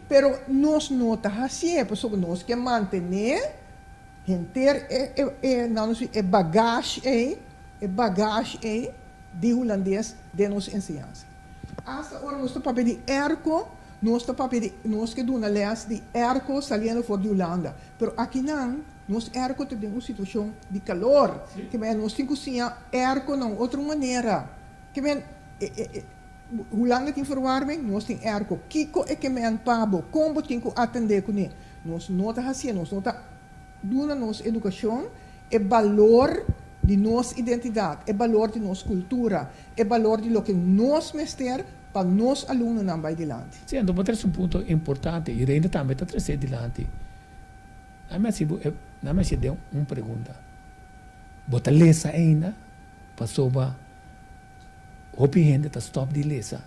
Pero nos no ta hasié pasobra nos ke mantené henter e e nan nos di e bagashi ei, e bagashi ei di hulandes den nos enseñansa. Asta ora nos ta papia di airco, nos ta papia di nos ke duna lès di airco saliendo for di Hulanda, pero akinan Nos airco ta den un situacion di calor. Ke men nos tin cu siña airco na un otro manera. Ke men Hulanda tin verwarming, nos tin airco. Kico e ke men pa bo? Con bo tin cu atende cune? Nos no ta hacié, nos no ta duna nos educacion e balor di nos identidad, e balor di nos cultura, e balor di loke nos mester pa nos alumnonan bay dilanti. Sí, anto bo trece un punto importante y Reina tambe ta trece dilanti. Na mi hasi bo e na mi hasi den un pregunta. Bo ta lesa ainda? Pasobra hopi hende ta stop di lesa.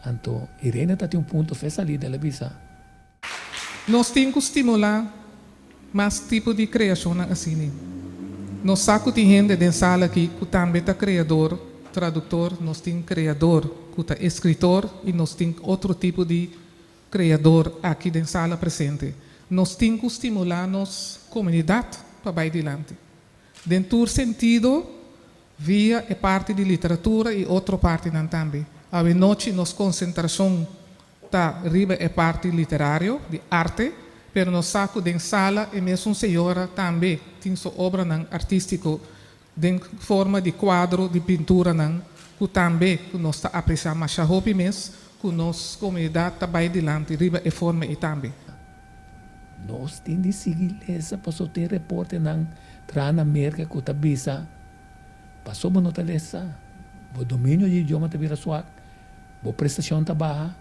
Anto Irene ta tin un punto fe salida el a bisa. Nos tin ku stimulá mas tipo di kreashonnan asina. Nos sa ku tin hende den sala aki ku tambe ta kreador, traduktor, nos tin kreador ku ta eskritor i nos tin otro tipo di Kreador aki den sala presente. Nos tin ku stimulá nos komunidat pa bai dilanti. Den tur sentido, via e parti di literatura i otro partinan tambe. Awenochi nos konsentrashon ta riba e parti literario, di arte, pero nos sa ku den sala e mesun señora tambe tin su obranan artístiko den forma di kuadro, di pinturanan, ku tambe ku nos ta apresiá masha hopi mes ku nos komunidat ta bai dilanti riba e forma ei tambe. Nos tin di sigui lesa paso tin reportenan traha na Merka ku ta bisa paso bo no ta lesa, bo dominio di idioma ta bira suak, bo prestashon ta baha,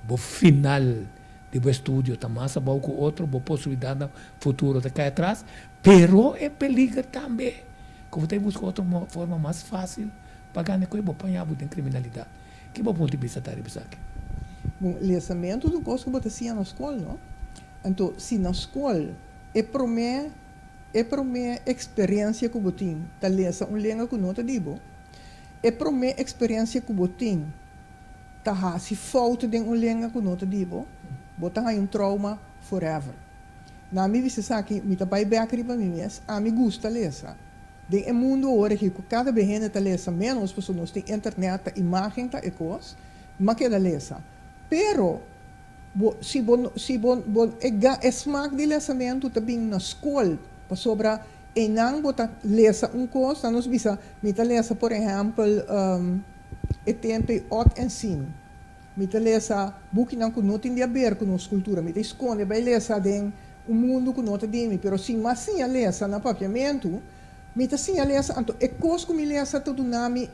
bo final di bo estudio ta mas abou ku otro, bo posibilidatnan futuro ta kai atras, pero e peliger tambe ku bo ta buska otro forma mas fásil pa gana ku e bo paña bo den kriminalidat. Ki bo punto di bista ta riba esaki? Bon, lesamentu ta un kos ku bo ta siña na skol, no? Anto, si na skol e promé e promé eksperensia ku bo tin ta lesa un lenga ku no ta di bo, e promé eksperensia ku bo tin ta hasi fout den un lenga ku no ta di bo, bo ta haña un trauma forever. Na mi bisa esaki, mi ta bai bèk riba mi mes, ami gusta lesa. Den e mundu awor aki ku kada be hende ta lesa ménos pasobra nos tin internet, ta imágen ta e kos, m'a keda lesa. Pero bo si bo si bo bo e ga e smak di lesamentu ta bin na skol pasobra einan bo ta lesa un kos, nan nos bisa mi ta lesa por ehèmpel e tempu ei Ot en Sien, mi ta lesa bukinan ku no tin di aber ku nos kultura, mi ta skonde bai lesa den un mundu ku no ta di mi, pero si m'a siña lesa na papiamentu, mi ta siña lesa, anto e kos ku mi lesa ta duna mi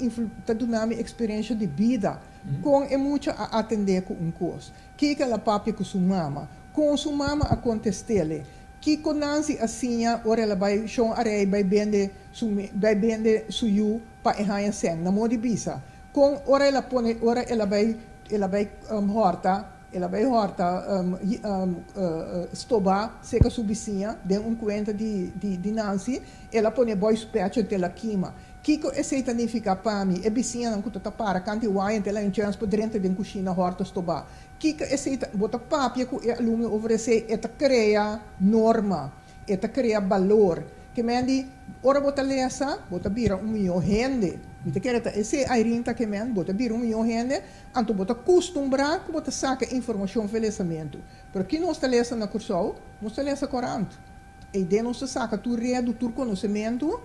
ta duna mi eksperensha di bida, kon e mucha a atendé ku un kos, kiko el a papia ku su mama, kon su mama a kontest'el, kiko Nancy a siña ora el a bai Shon Arey bai bende su bai bende su yu pa e haña sèn, na moda di bisa, kon ora el a pone ora el a bai el a bai hòrta. El a bai hòrta stobá seka su bisiña den un kuenta di Nancy. El a pone bòi su pecho ente el a kima. Kiko esei ta nifiká pa mi? E bisiñanan ku ta ta para kanti waya ente el a un chèns pa drenta den kushina hòrta stobá. Kiko esei ta? Bo ta papia ku e alumno over esei, e ta krea norma, e ta krea balor. Ke men di, ora bo ta lesa, bo ta bira un mihó hende. Mi ta kere ta esei Irene ta ke men, bo ta bira un mihó hende. Anto bo ta kustumbrá ku bo ta saka informashon for e lesamentu. Pero ki nos ta lesa na Kòrsou? Nos ta lesa korant. Ei den nos ta saka tur redu, tur konosementu.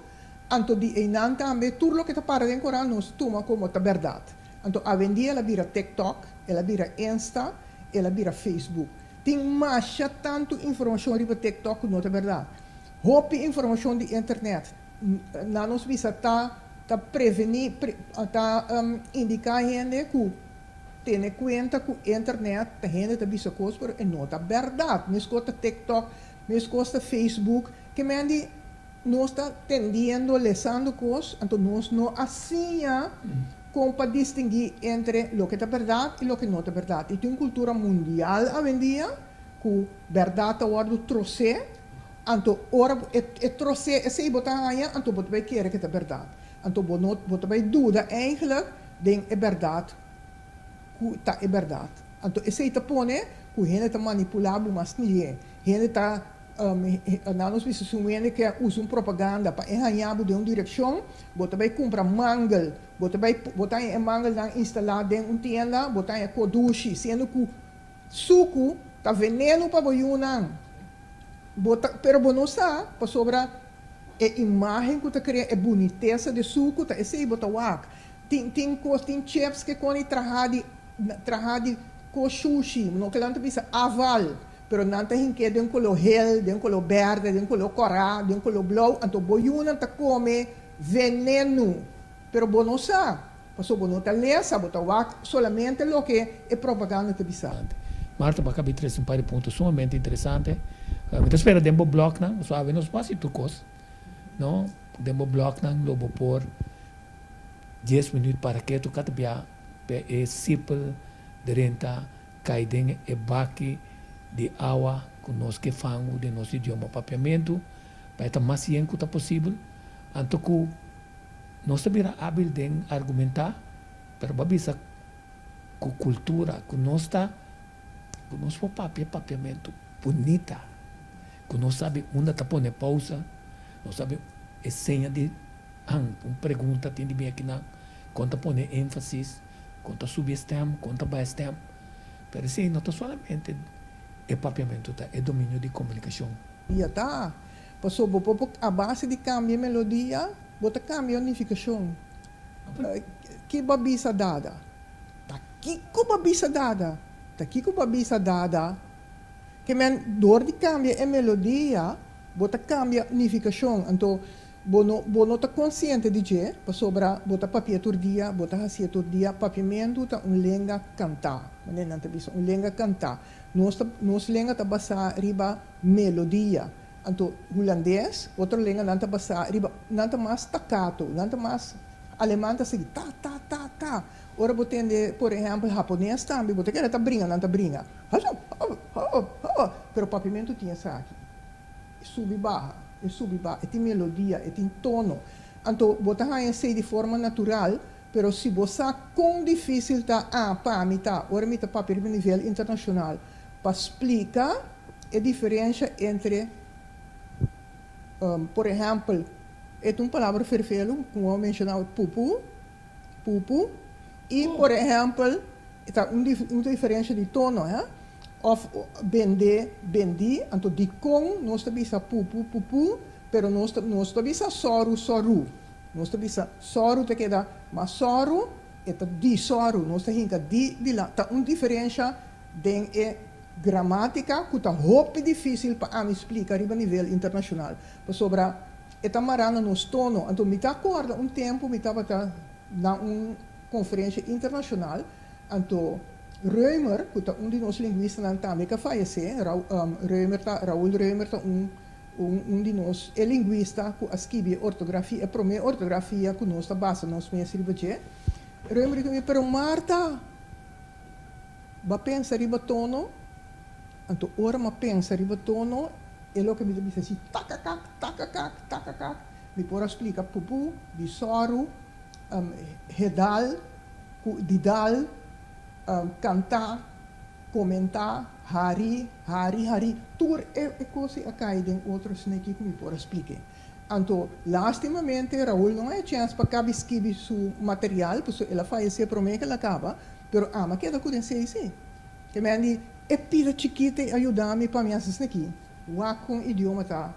Anto di einan tambe tur loke ta para den korant nos ta tuma komo ta bèrdat. Anto awendia el a bira TikTok, el a bira Insta, el a bira Facebook. Tin masha tantu informashon riba TikTok ku no ta bèrdat. Hopi informashon di internet. Nan nos bisa ta ta prevení, ta indiká hende ku tene kuenta ku internet ta hende ta bisa kos pero e no ta bèrdat. Meskos ta TikTok, meskos ta Facebook. Ke men di nos ta tendiendo, lesando kos, anto nos no a siña kon pa distinguí entre loke ta bèrdat i loke no ta bèrdat. I tin un kultura mundial awendia ku bèrdat ta wòrdu trosé. Anto ora bo e e trosé esei bo ta haña, anto bo ta bai kere ke ta bèrdat. Anto bo no bo ta bai duda eigenlijk den e bèrdat ku ta e bèrdat. Anto esei ta pone ku hende ta manipulá bo mas lihé. Hende ta nan nos bisa si un hende ke usa un propaganda pa e haña bo den un direkshon, bo ta bai kumpra mangel, bo ta bai bo ta haña e mangelnan instalá den un tienda, bo ta haña kodushi, siendo ku suku ta veneno pa bo yunan. Bo ta, pero bo no sa, pasobra e imágen ku ta krea e bunitesa di suku ta esei bo ta wak. Tin, tin kos, tin chips ke koni traha di, traha di kos shushi, no ke nan ta bisa aval, pero nan ta hink'é den koló hel, den koló bèrdè, den koló kòrá, den koló blou, anto bo yunan ta kome venenu, pero bo no sa. Pasobra bo no ta lesa, bo ta wak solamente loke e propaganda ta bisa. Marta, bo a kabi trese un par di punto sumamente interesante. Mi ta spera den bo blognan, pasobra awe nos por hasi tur kos, no? Den bo blognan lo bo por dies minuut para ketu kada bia pa e sipel drenta kai den e baki di awa ku nos ke fangu den nos idioma papiamentu, pa e ta mas yen ku ta posibel. Anto ku. Nos ta bira ábil den argumentá, pero bo a bisa ku kultura, ku nos ta, ku nos por papia papiamentu bunita, ku nos sabi unda ta pone pousa, nos sabi e seña di han, un pregunta tin di bin akinan, kon ta pone énfasis, kon ta subi e stèm, kon ta baha e stèm. Pero esei no ta solamente e papiamentu, ta e dominio di komunikashon. Dia ta. Pasobra bo por a base di kambia e melodia, bo ta kambia e nifikashon. Ki bo a bisa dada? Ta kiko bo a bisa dada? Ta kiko bo a bisa dada? Ke men dor di kambia e melodia, bo ta kambia nifikashon. Anto bo no bo no ta konsiente di dje, pasobra bo ta papia tur dia, bo ta hasié tur dia. Papiamentu ta un lenga kantá, manera nan ta bisa, un lenga kantá. Nos ta nos lenga ta basá riba melodia. Anto hulandes, otro lenganan ta basá riba, nan ta mas staccato, nan ta mas, aleman ta sigui ta ta ta ta. Ora bo tende por ehèmpel hapones tambe, bo ta kere ta bringa, nan ta bringa, pero papiamentu tin esaki, e subi baha, e subi baha, e tin melodia, e tin tono. Anto bo ta haña esei di forma natural, pero si bo sa kon difísil ta a pa mi ta ora mi ta papia riba nivel internashonal pa splika e diferensha entre, por ehèmpel, e ta un palabra ferfelu ku bo a menshoná, pupu, pupu, i por ehèmpel e ta un un diferensha di tono, hè, òf bende, bendí, anto dikon nos ta bisa pupu, pupú, pero nos ta nos ta bisa sòru, sòrú, nos ta bisa sòru ta keda mas sòru, e ta di sòru, nos ta hinka di dilanti, ta un diferensha den e gramátika ku ta hopi difísil pa ami splika riba nivel internashonal, pasobra e ta mará na nos tono. Anto mi ta kòrda un tempu mi tabata na un konferensha internashonal, anto Römer, ku ta un di nos lingwistanan tambe ku a fayesé, Römer ta, Raúl Römer ta un un di nos e lingwista ku a skibi e ortografia, e promé ortografia ku nos ta basa nos mes riba dje. Römer di ku mi, Pero Marta! Bo a pensa riba tono? Anto ora mi a pensa riba tono, e loke mi ta bisa si takakak, takakak, takakak. Mi por a splika pupu, di sòru, hedal, ku di dal, kantá, komentá, hari, hari, hari. Tur e kos ei a kai den otro sneki ku mi por a splik'é. Anto, lastimamente, Raul no a e chèns pa kabi skibi su material, pasobra el a fayesé promé ku el a kaba. Pero ama keda ku den sei si. Te men di e pida chikito ei a yuda mi pa mi hasi esaki. Wak kon idioma ta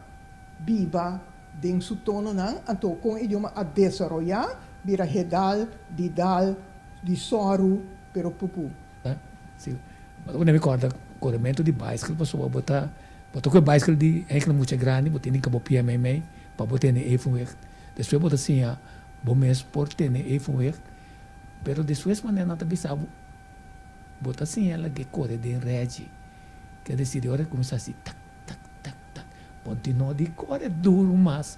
biba den su tononan, anto kon idioma a desaroyá bira hedal, didal, di sòru, pero pupu. Si, bo ta pone mi kòrda korementu di baiskel pasobra bo ta bo ta kohe baiskel di enkele mucha grandi bo tin di kaba pia meimei pa bo tene evenwicht. Despues bo ta siña bo mes por tene evenwicht. Pero despues manera nan ta bisa bo, bo ta siña lag'é kore den rèchi. Ke desir di ora e kuminsá hasi tak, tak, tak, tak, bo tin no di kore duru mas,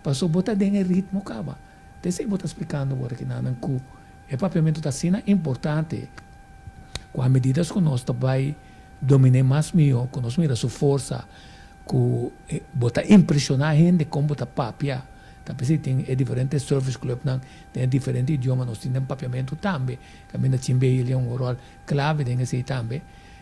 pasobra bo ta den e ritmo kaba. Ta esei bo ta splikando awor aki nan ku e papiamentu ta asina importante ku a medidas ku nos ta bai dominé mas mihó, ku nos mira su forsa, ku bo ta impreshoná hende kon bo ta papia. Ta p'esei tin e diferente service clubnan den e diferente idioma. Nos tin den papiamentu tambe, kaminda Chimbe Hil un ròl klave den esei tambe.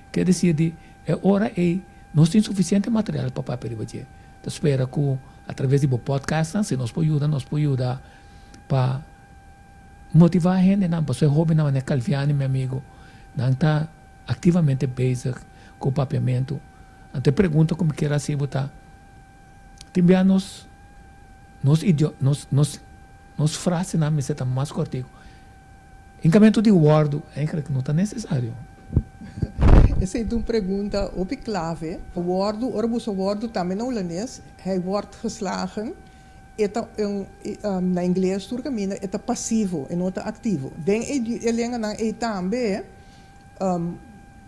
Ke desir di e ora ei nos tin sufisiente material pa papia riba dje. Ta spera ku atraves di bo podcastnan si nos por yuda, nos por yuda pa motivá hendenan, pasobra e hóbennan manera Calviani mi amigu, nan ta aktivamente bezig ku papiamentu. Anto e pregunta ku mi kier hasi bo ta, Tin bia nos nos idio nos nos nos frasenan mester ta mas kortiku. Hinkamentu di wòrdu eigenlijk no ta nesesario. Esei ta un pregunta hopi klave. Wòrdu, ora bo usa wòrdu tambe na hulandes, hij wordt geslagen, e ta un na ingles tur kaminda e ta pasivo, e no ta aktivo. Den e lenganan ei tambe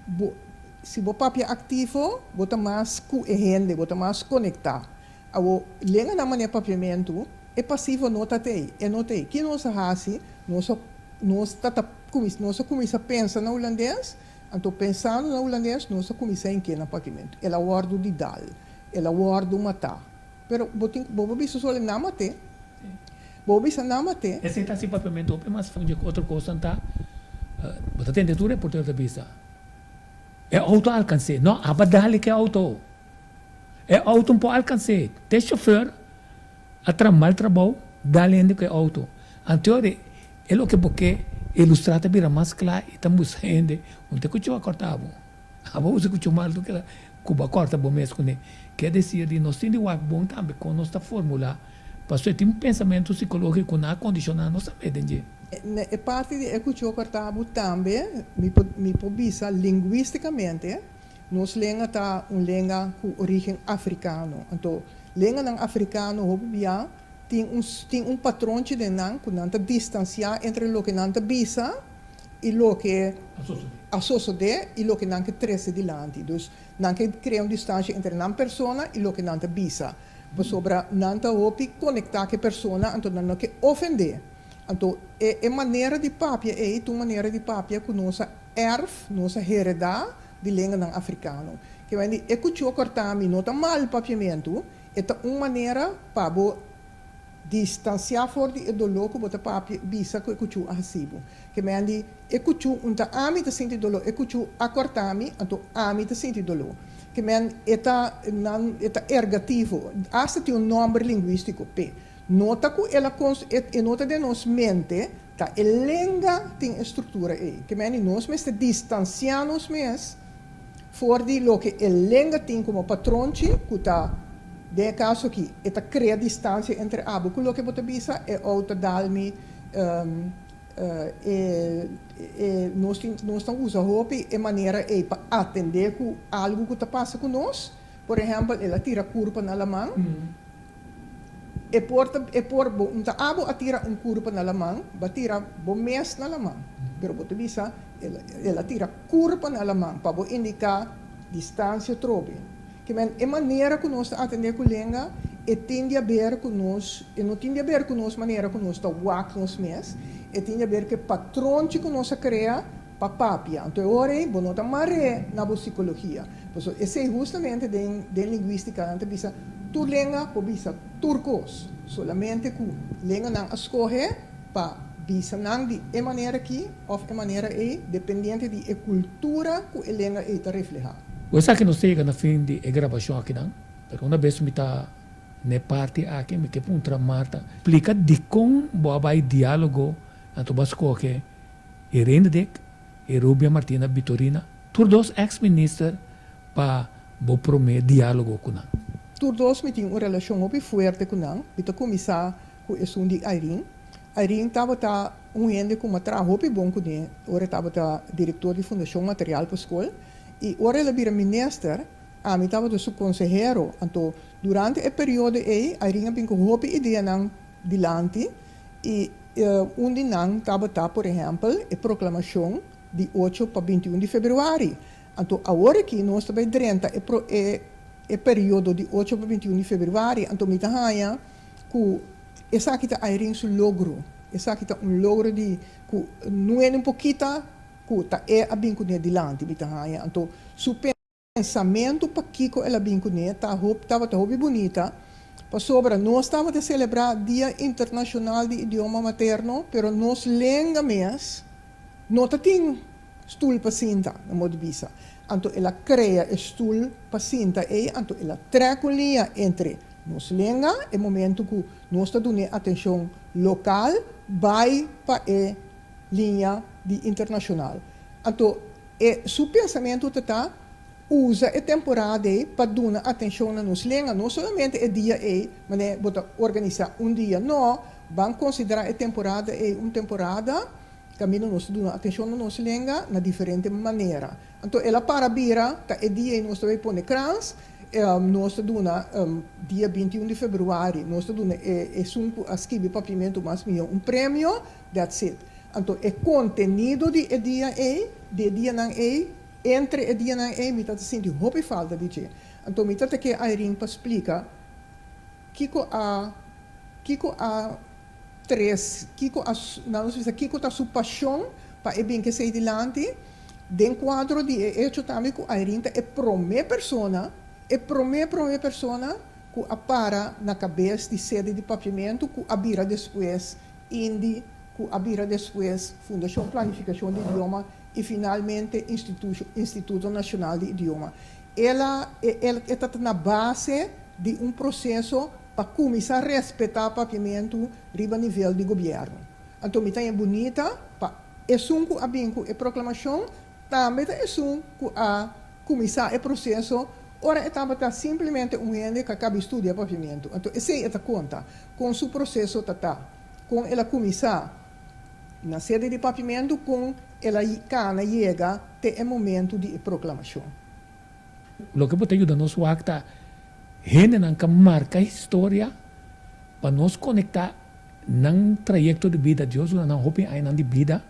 Bo, si bo papia aktivo, bo ta mas ku e hende, bo ta mas konektá. Awor, lenga na manera papiamentu, e pasivo no ta t'ei, e no t'ei. Ki nos a hasi? Nos a, nos ta ta kuminsá, nos a kuminsá pensa na hulandes, anto pensando na hulandes, nos a kuminsá hink'é na papiamentu. El a wòrdu di dal, el a wòrdu matá. Pero bo tin, bo por bisa solo nan mat'é. Bo bisa nan mat'é. Esei ta hasi papiamentu hopi mas funchi ku otro kosnan ta, bo ta tende tur reportero ta bisa, e outo a alkans'é. No, aba dali ku e outo. E outo no por alkans'é. Te shofèr a traha mal trabou dal hende ku e outo. Anto e loke bo ke. Ilustrá ta bira mas kla i ta mustra hende un te kuchó a kòrta bo. Abo usa kuchó mal tur keda ku bo a kòrta bo mes kuné. Ke desir di nos tin di wak bon tambe kon nos ta formulá pasobra e tin un pensamentu sikológiko ku nan a kondishoná nos tambe den dje. Na e parti di e kuchó kòrta bo tambe mi por mi por bisa lingwístikamente nos lenga ta un lenga ku orígen afrikano. Anto lenganan afrikano hopi bia Tin un tin un patronchi den nan ku nan ta distansiá entre loke nan ta bisa i loke a sosodé i loke nan ke trese dilanti. Dus nan ke krea un distansha entre nan persona i loke nan ta bisa. Pasobra nan ta hopi konektá ku e persona anto nan no ke ofendé. Anto e e manera di papia ei ta un manera di papia ku nos a èrf, nos a heredá di lenganan afrikano. Ke wende e kuchó kòrtá mi no ta mal papiamentu. E ta un manera pa bo distansiá for di e doló ku bo ta papia bisa ku e kuchú a hasi bo. Ke men di, e kuchú un ta ami ta sinti doló, e kuchú a kòrta mi, anto ami ta sinti doló. Ke men e ta nan e ta ergativo, asta tin un nòmber lingwístiko p'e. No ta ku el a kons e e no ta den nos mente, ta e lenga tin e struktura ei. Ke men di nos mester distansiá nos mes. For di loke e lenga tin komo patronchi, ku ta, den e kaso aki, e ta krea distansia entre abo ku loke bo ta bisa, e ou ta dal mi, e, e, nos tin, nos ta usa hopi e manera ei pa atendé ku algu ku ta pasa ku nos. Por ehèmpel, el a tira kurpa na laman. E por ta, e por, bo, un ta abo a tira un kurpa na laman, bo a tira bo mes na laman. Pero bo ta bisa, el, el a tira kurpa na laman pa bo indiká distansia trobe. Ke men, e manera ku nos ta atendé ku lenga, e tin di aber ku nos, e no tin di aber ku nos manera ku nos ta wak nos mes, e tin di aber ku e patronchi ku nos a krea pa papia. Anto e ora ei bo no ta mar'é na bo sikologia. Pasobra esei hustamente den den lingwístika nan ta bisa tur lenga por bisa tur kos. Solamente ku lenganan a skohe pa bisa nan di e manera aki òf e manera ei dependiente di e kultura ku e lenga ei ta reflehá. Ku esaki nos ta yega na fin di e grabashon akinan, pero una bes mi ta n'e parti aki mi ke puntra Martha, splika dikon bo a bai diálogo anto bo a skohe Irene Dick i Rubia Martina Bitorina, tur dos ex minister pa bo prome dialogo ku nan. Tur dos mi tin un relashon hopi fuerte ku nan. Mi ta kuminsá ku esun di Irene. Irene tabata un hende ku mi a traha hopi bon kuné ora e tabata direktor di Fundashon Material pa Skol. I ora el a bira minister, ami tabata su konsehero. Anto durante e periodo ei Irene a bin ku hopi ideanan dilanti i Un di nan tabata, por ehèmpel, e proklamashon di ocho pa 21 di febrüari. Anto awor aki nos ta bai drenta e e e periodo di ocho pa 21 di febrüari, anto mi ta haña ku esaki ta Irene su logro. Esaki ta un logro di ku nuene un pokita ku ta e a bin kuné dilanti, mi ta haña. Anto su. Pensamentu pakiko el a bin kuné ta hop tabata hopi bunita, pasobra nos tabata selebrá Dia Internashonal di Idioma Materno, pero nos lenga mes no ta tin stul pa sinta, na modo di bisa. Anto el a krea e stul pa sinta ei, anto el a trèk un liña entre nos lenga, e momentu ku nos ta dun'é atenshon lokal, bai pa e liña di internashonal. Anto E su pensamentu ta ta usa e temporada ei pa duna atencion na nos lenga, no solamente e dia ei, manera bo ta organisa un dia, no, ban considera e temporada ei un temporada caminda nos ta duna atencion na nos lenga na diferente manera. Anto el a para bira ta e dia ei nos ta bay pone krans, nos ta duna dia 21 di februari nos ta duna e esun cu a skibi papiamento mas miho un premio, that's it. Anto e kontenido di e dia ei, di e dianan ei, entre e dianan ei mi ta ta sinti hopi falta di dje. Anto mi ta ta ke Irene pa splika kiko a kiko a tres kiko a nan nos bisa kiko ta su pashon pa e bin kesei dilanti den kuadro di e echo tambe ku Irene ta e prome persona e prome prome persona ku a para na kabes di sede di Papiamentu ku a bira despues Indi, ku a bira despues Fundashon Planifikashon di Idioma i finalmente Instituto Nashonal di Idioma. El a el e ta na base di un proseso pa kuminsá respetá papiamentu riba nivel di gobièrnu. Anto mi ta haña bunita pa. Esun ku a bin ku e proklamashon tambe ta esun ku a kuminsá e proseso ora e tabata simplemente un hende ku a kabi studia papiamentu. Anto esei e ta konta kon su proseso ta ta, kon el a kuminsá na sede di papiamentu, kon el a kana yega te e momentu di e proklamashon. Loke bo ta yuda nos wak ta hendenan ka marka historia pa nos konektá nan trayekto di bida. Dios duna nan hopi añanan di bida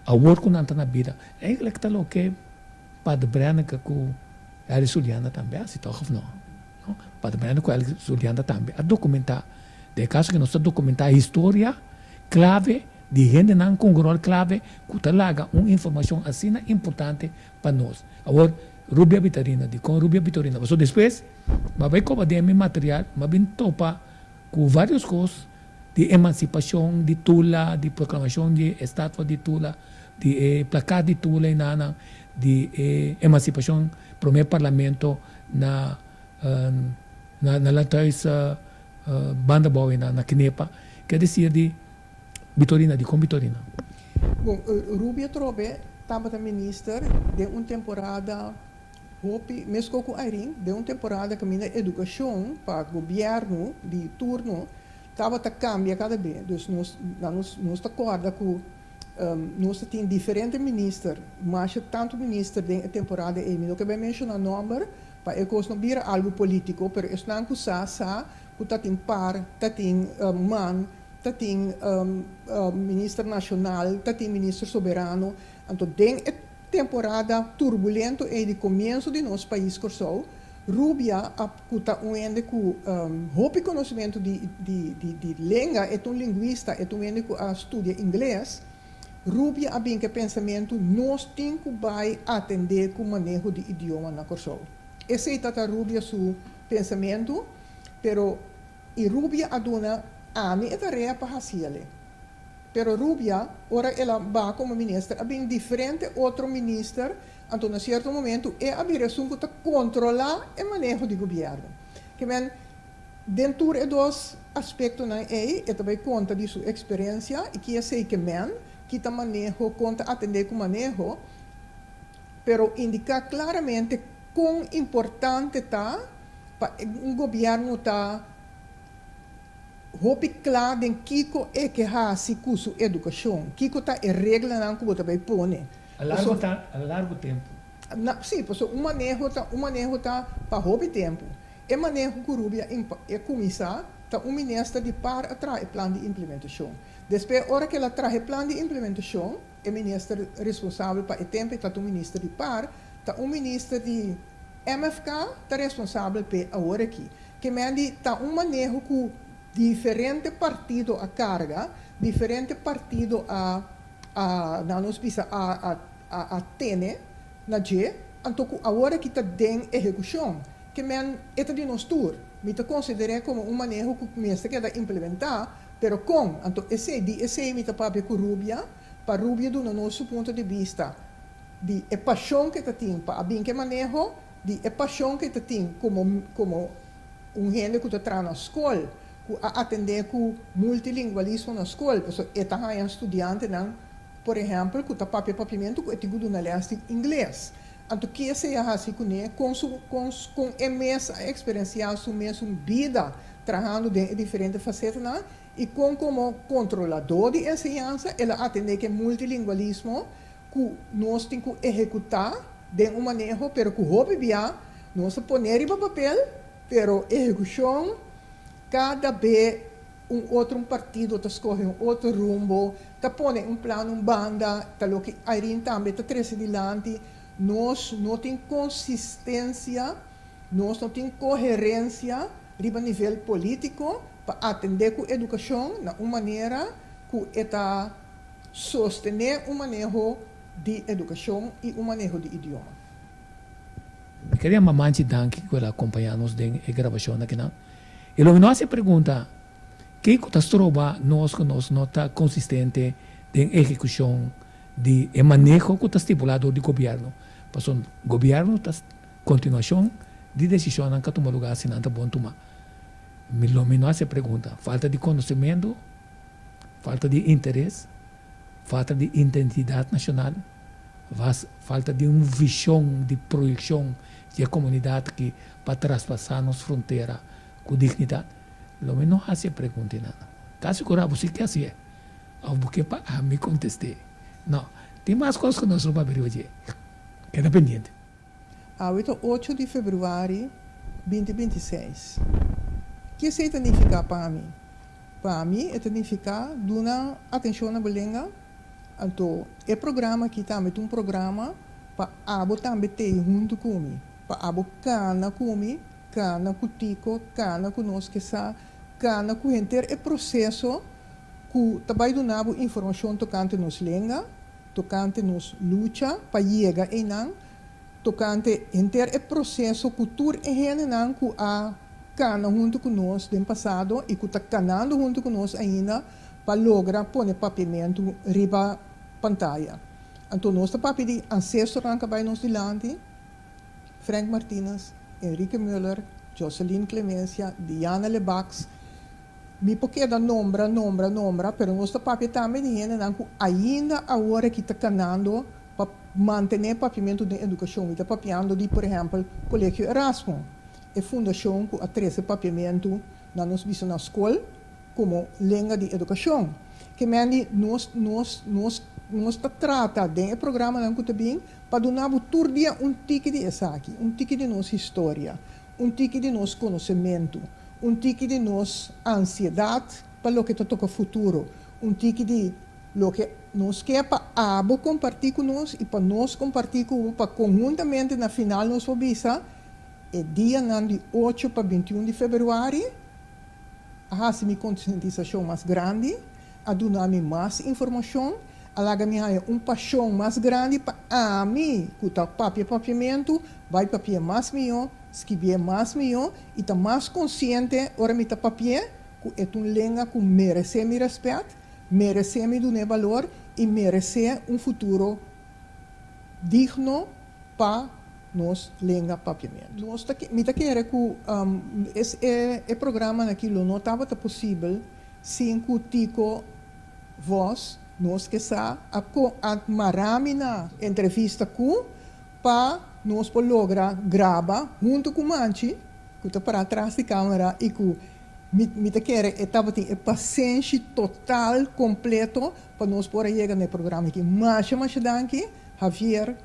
awor ku nan ta na bida. Eigenlijk ta loke Pader Brenneke ku Elly Suliana tambe a hasi tòg òf no? No? Pader Brenneke ku Elly Suliana tambe a dokumentá. Den e kaso ke nos ta dokumentá historia klave di hendenan ku un ròl klave ku ta laga un informashon asina importante pa nos. Awor, Rubia Vitorino, dikon Rubia Vitorino? Pasobra despues mi a bai koba den mi material, mi a bin topa ku varios kos di emansipashon di Tula, di proklamashon di e estatua di Tula, di e plakat di Tula i nanan, di e emansipashon promé parlamento na na Landhuis banda bou ei na Kenepa. Ke desir di Bitorina, dikon Bitorina? Bon, Rubia Trobe tabata minister den un temporada hopi, meskos ku Irene, den un temporada kaminda edukashon pa gobièrnu di turno tabata kambia kada be. Dus nos, nos, nos ta kòrda ku nos ta tin diferente minister, masha tantu minister den e temporada ei. Mi no ke bai menshoná nòmber pa e kos no bira algu polítiko, pero esnan ku sa, sa ku ta tin par, ta tin man, ta tin minister nashonal, ta tin minister soberano. Anto den e temporada turbulento ei di komienso di nos pais Kòrsou, Rubia a ku ta un hende ku hopi konosementu di di di di lenga, e ta un lingwista, e ta un hende ku a studia ingles, Rubia a bin ku e pensamentu nos tin ku bai atendé ku maneho di idioma na Kòrsou. Esei ta ta Rubia su pensamentu, pero I Rubia a duna ami e tarea pa hasiele. Pero Rubia, ora el a baha komo minister, a bin diferente otro minister, anto na sierto momento e a bira esun ku ta kontrolá e maneho di gobièrnu. Ke men, den tur e dos aspektonan ei, e ta bai konta di su eksperensia i ki esei ke men, ki ta maneho, kon ta atendé ku maneho, pero indiká klaramente kon importante ta Pa un gobièrnu ta hopi kla den kiko e ke hasi ku su edukashon, kiko ta e reglanan ku bo ta bai pone. A largo ta, a largo tempu. Na, si, pasobra un maneho ta, un maneho ta pa hopi tempu. E maneho ku Rubia a kuminsá ta un minister di par a traha e plan di implementashon. Despues ora ku el a traha e plan di implementashon, e minister responsabel pa e tempu e ta un minister di par, ta un minister di. MFK ta responsabel p'e awor aki. Ke men di ta un maneho ku diferente partido a karga, diferente partido a a nan nos bisa a a a a tene na dje, anto ku awor aki ta den ehekushon. Ke men e ta di nos tur. Mi ta konsider'é komo un maneho ku mester keda implementá, pero kon? Anto esei, di esei mi ta papia ku Rubia, pa Rubia duna nos su punto di bista. Di e pashon ku e ta tin pa a bin ku e maneho, di e pashon ku e ta tin komo komo un hende ku ta traha na skol, ku a atendé ku multilingualismo na skol, pasobra e ta haña studiantenan, por ehèmpel, ku ta papia papiamentu ku e tin ku duna lès di ingles. Anto ki esei a hasi kuné? Kon su kon kon e mes a eksperensiá su mesun bida trahando den e diferente fasetanan i kon komo kontroladó di enseñansa el a atendé ku e multilingualismo ku nos tin ku ehekutá den un maneho pero ku hopi bia nos ta pone riba papel pero ehekushon kada be un otro un partido ta skohe un otro rumbo ta pone un plan un banda ta loke Irene tambe ta trese dilanti nos no tin konsistensia nos no tin koherensia riba nivel politiko pa atende ku edukashon na un manera ku e ta Sostené un maneho di edukashon i un maneho di idioma. Mi kere yama Manchi danki ku el a kompañá nos den e grabashon akinan. I lo mi no hasi e pregunta, Kiko ta stroba nos ku nos no ta konsistente den ehekushon di e maneho ku ta stipulá dor di gobièrnu? Pasobra gobièrnu ta kontinuashon di desishonnan ku a tuma lugá si nan ta bon tumá. Mi lo mi no hasi e pregunta, falta di konosementu? Falta di interes, Falta di identidat nashonal, falta di un vishon di proyekshon di e komunidat aki pa traspasá nos frontera ku dignidat? Lo mi no hasi e preguntanan. Ta sigurá bo si ke hasié òf bo ke pa ami kontest'é? No, tin mas kos ku nos lo papia riba dje. Keda pendiente. Awe ta ocho di februari binti 26. Ki esei ta nifiká pa mi? Pa mi e ta nifiká duna atenshon na bo lenga. Anto e programa aki tambe ta un programa pa abo tambe tei huntu ku mi, pa abo kana ku mi, kana ku Tico, kana ku nos ke sa, kana ku henter e proseso ku ta bai duna bo informashon tokante nos lenga, tokante nos lucha pa yega einan, tokante henter e proseso ku tur e hendenan ku a kana huntu ku nos den pasado i ku ta kanando huntu ku nos ainda pa logra pone papiamentu riba pantaya. Anto nos ta papia di ansestronan ku a bai nos dilanti, Frank Martinus, Enrique Muller, Joseline Clemencia, Diana Lebacs, Mi por keda nombra, nombra, nombra, pero nos ta papia tambe di hendenan ku ainda awor aki ta kanando pa mantené papiamentu den edukashon. Mi ta papiando di, por ehèmpel, Kolegio Erasmo, e fundashon ku a trese papiamentu na nos bisa na skol komo lenga di edukashon. Ke men di nos, nos, nos, nos ta trata den e programanan ku ta bin pa duna bo tur dia un tiki di esaki, un tiki di nos historia, un tiki di nos konosementu. Un tiki di nos ansiedat pa loke ta toka futuro, un tiki di loke nos ke pa abo kompartí ku nos i pa nos kompartí ku bo pa konhuntamente na final nos por bisa e dianan di ocho pa 21 di febrüari a hasi mi konsientisashon mas grandi, a duna mi mas informashon, a laga mi haña un pashon mas grandi pa ami ku ta papia papiamentu bai papia mas mihó. Skibié mas mihó i ta mas konsiente ora mi ta papié ku e ta un lenga ku meresé mi rèspèt, meresé mi dun'é balor i meresé un futuro digno pa nos lenga papiamentu. Nos ta mi ta kere ku es e e programanan aki lo no tabata posibel sin ku Tico Vos, nos ke sa, a a mará mi na entrevista ku Pa nos por logra graba huntu ku Manchi, ku ta pará tras di kamera i ku mi mi ta kere e tabatin e pasenshi total kompleto pa nos por a yega na e programa aki. Masha masha danki Javier,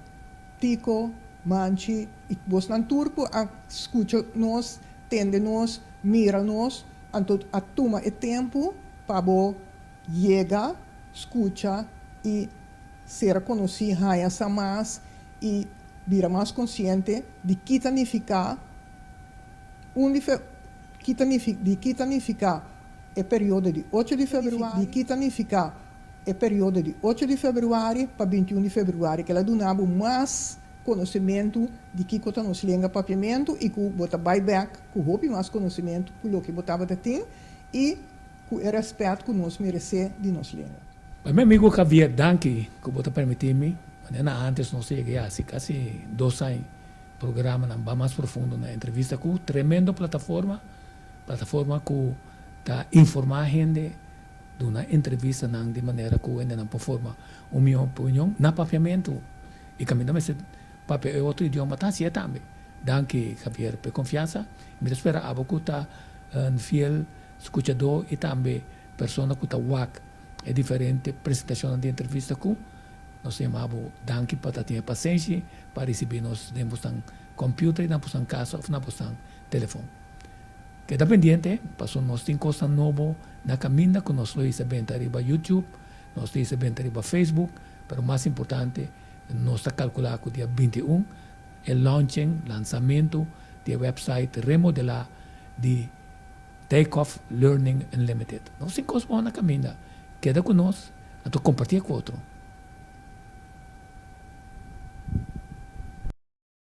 Tico, Manchi i bosnan tur ku a skucha nos, tende nos, mira nos, anto a tuma e tempu pa bo yega, skucha i Ser konosí, haña sa mas i bira mas konsiente di ki ta nifiká un di fe ki ta nifi di ki ta nifiká e periodo di ocho di febrüari di ki ta nifiká e periodo di ocho di febrüari pa 21 di febrüari. Kila duna bo mas konosementu di kiko ta nos lenga papiamentu i ku bo ta bai bèk ku hopi mas konosementu ku loke bo tabata tin i ku e rèspèt ku nos meresé di nos lenga. Pa mi amigo Javier, danki ku bo ta permití mi, manera antes nos a yega e hasi kasi dos aña programanan ba mas profundo na entrevista ku tremendo plataforma, plataforma ku ta informá hende, duna entrevistanan di manera ku hendenan por forma un mihó opinion na papiamentu i kaminda mester papia e otro idioma ta hasié tambe. Danki Javier pa e konfiansa, mi ta spera abo ku ta un fiel skuchadó i tambe persona ku ta wak e diferente presentashonnan di entrevista ku nos ta yama bo danki pa ta tin e pasenshi pa risibí nos den bosnan kòmpiuter i na bosnan kasa òf na bosnan telefòn. Keda pendiente pasobra nos tin kosnan nobo na kaminda ku nos lo hisa benta riba YouTube, nos lo hisa benta riba Facebook, pero mas importante nos ta kalkulá ku dia 21 e launching, lansamentu, di e website remodelá di Takeoff Learning Unlimited. Nos tin kos bon na kaminda. Keda ku nos, anto kompartié ku otro.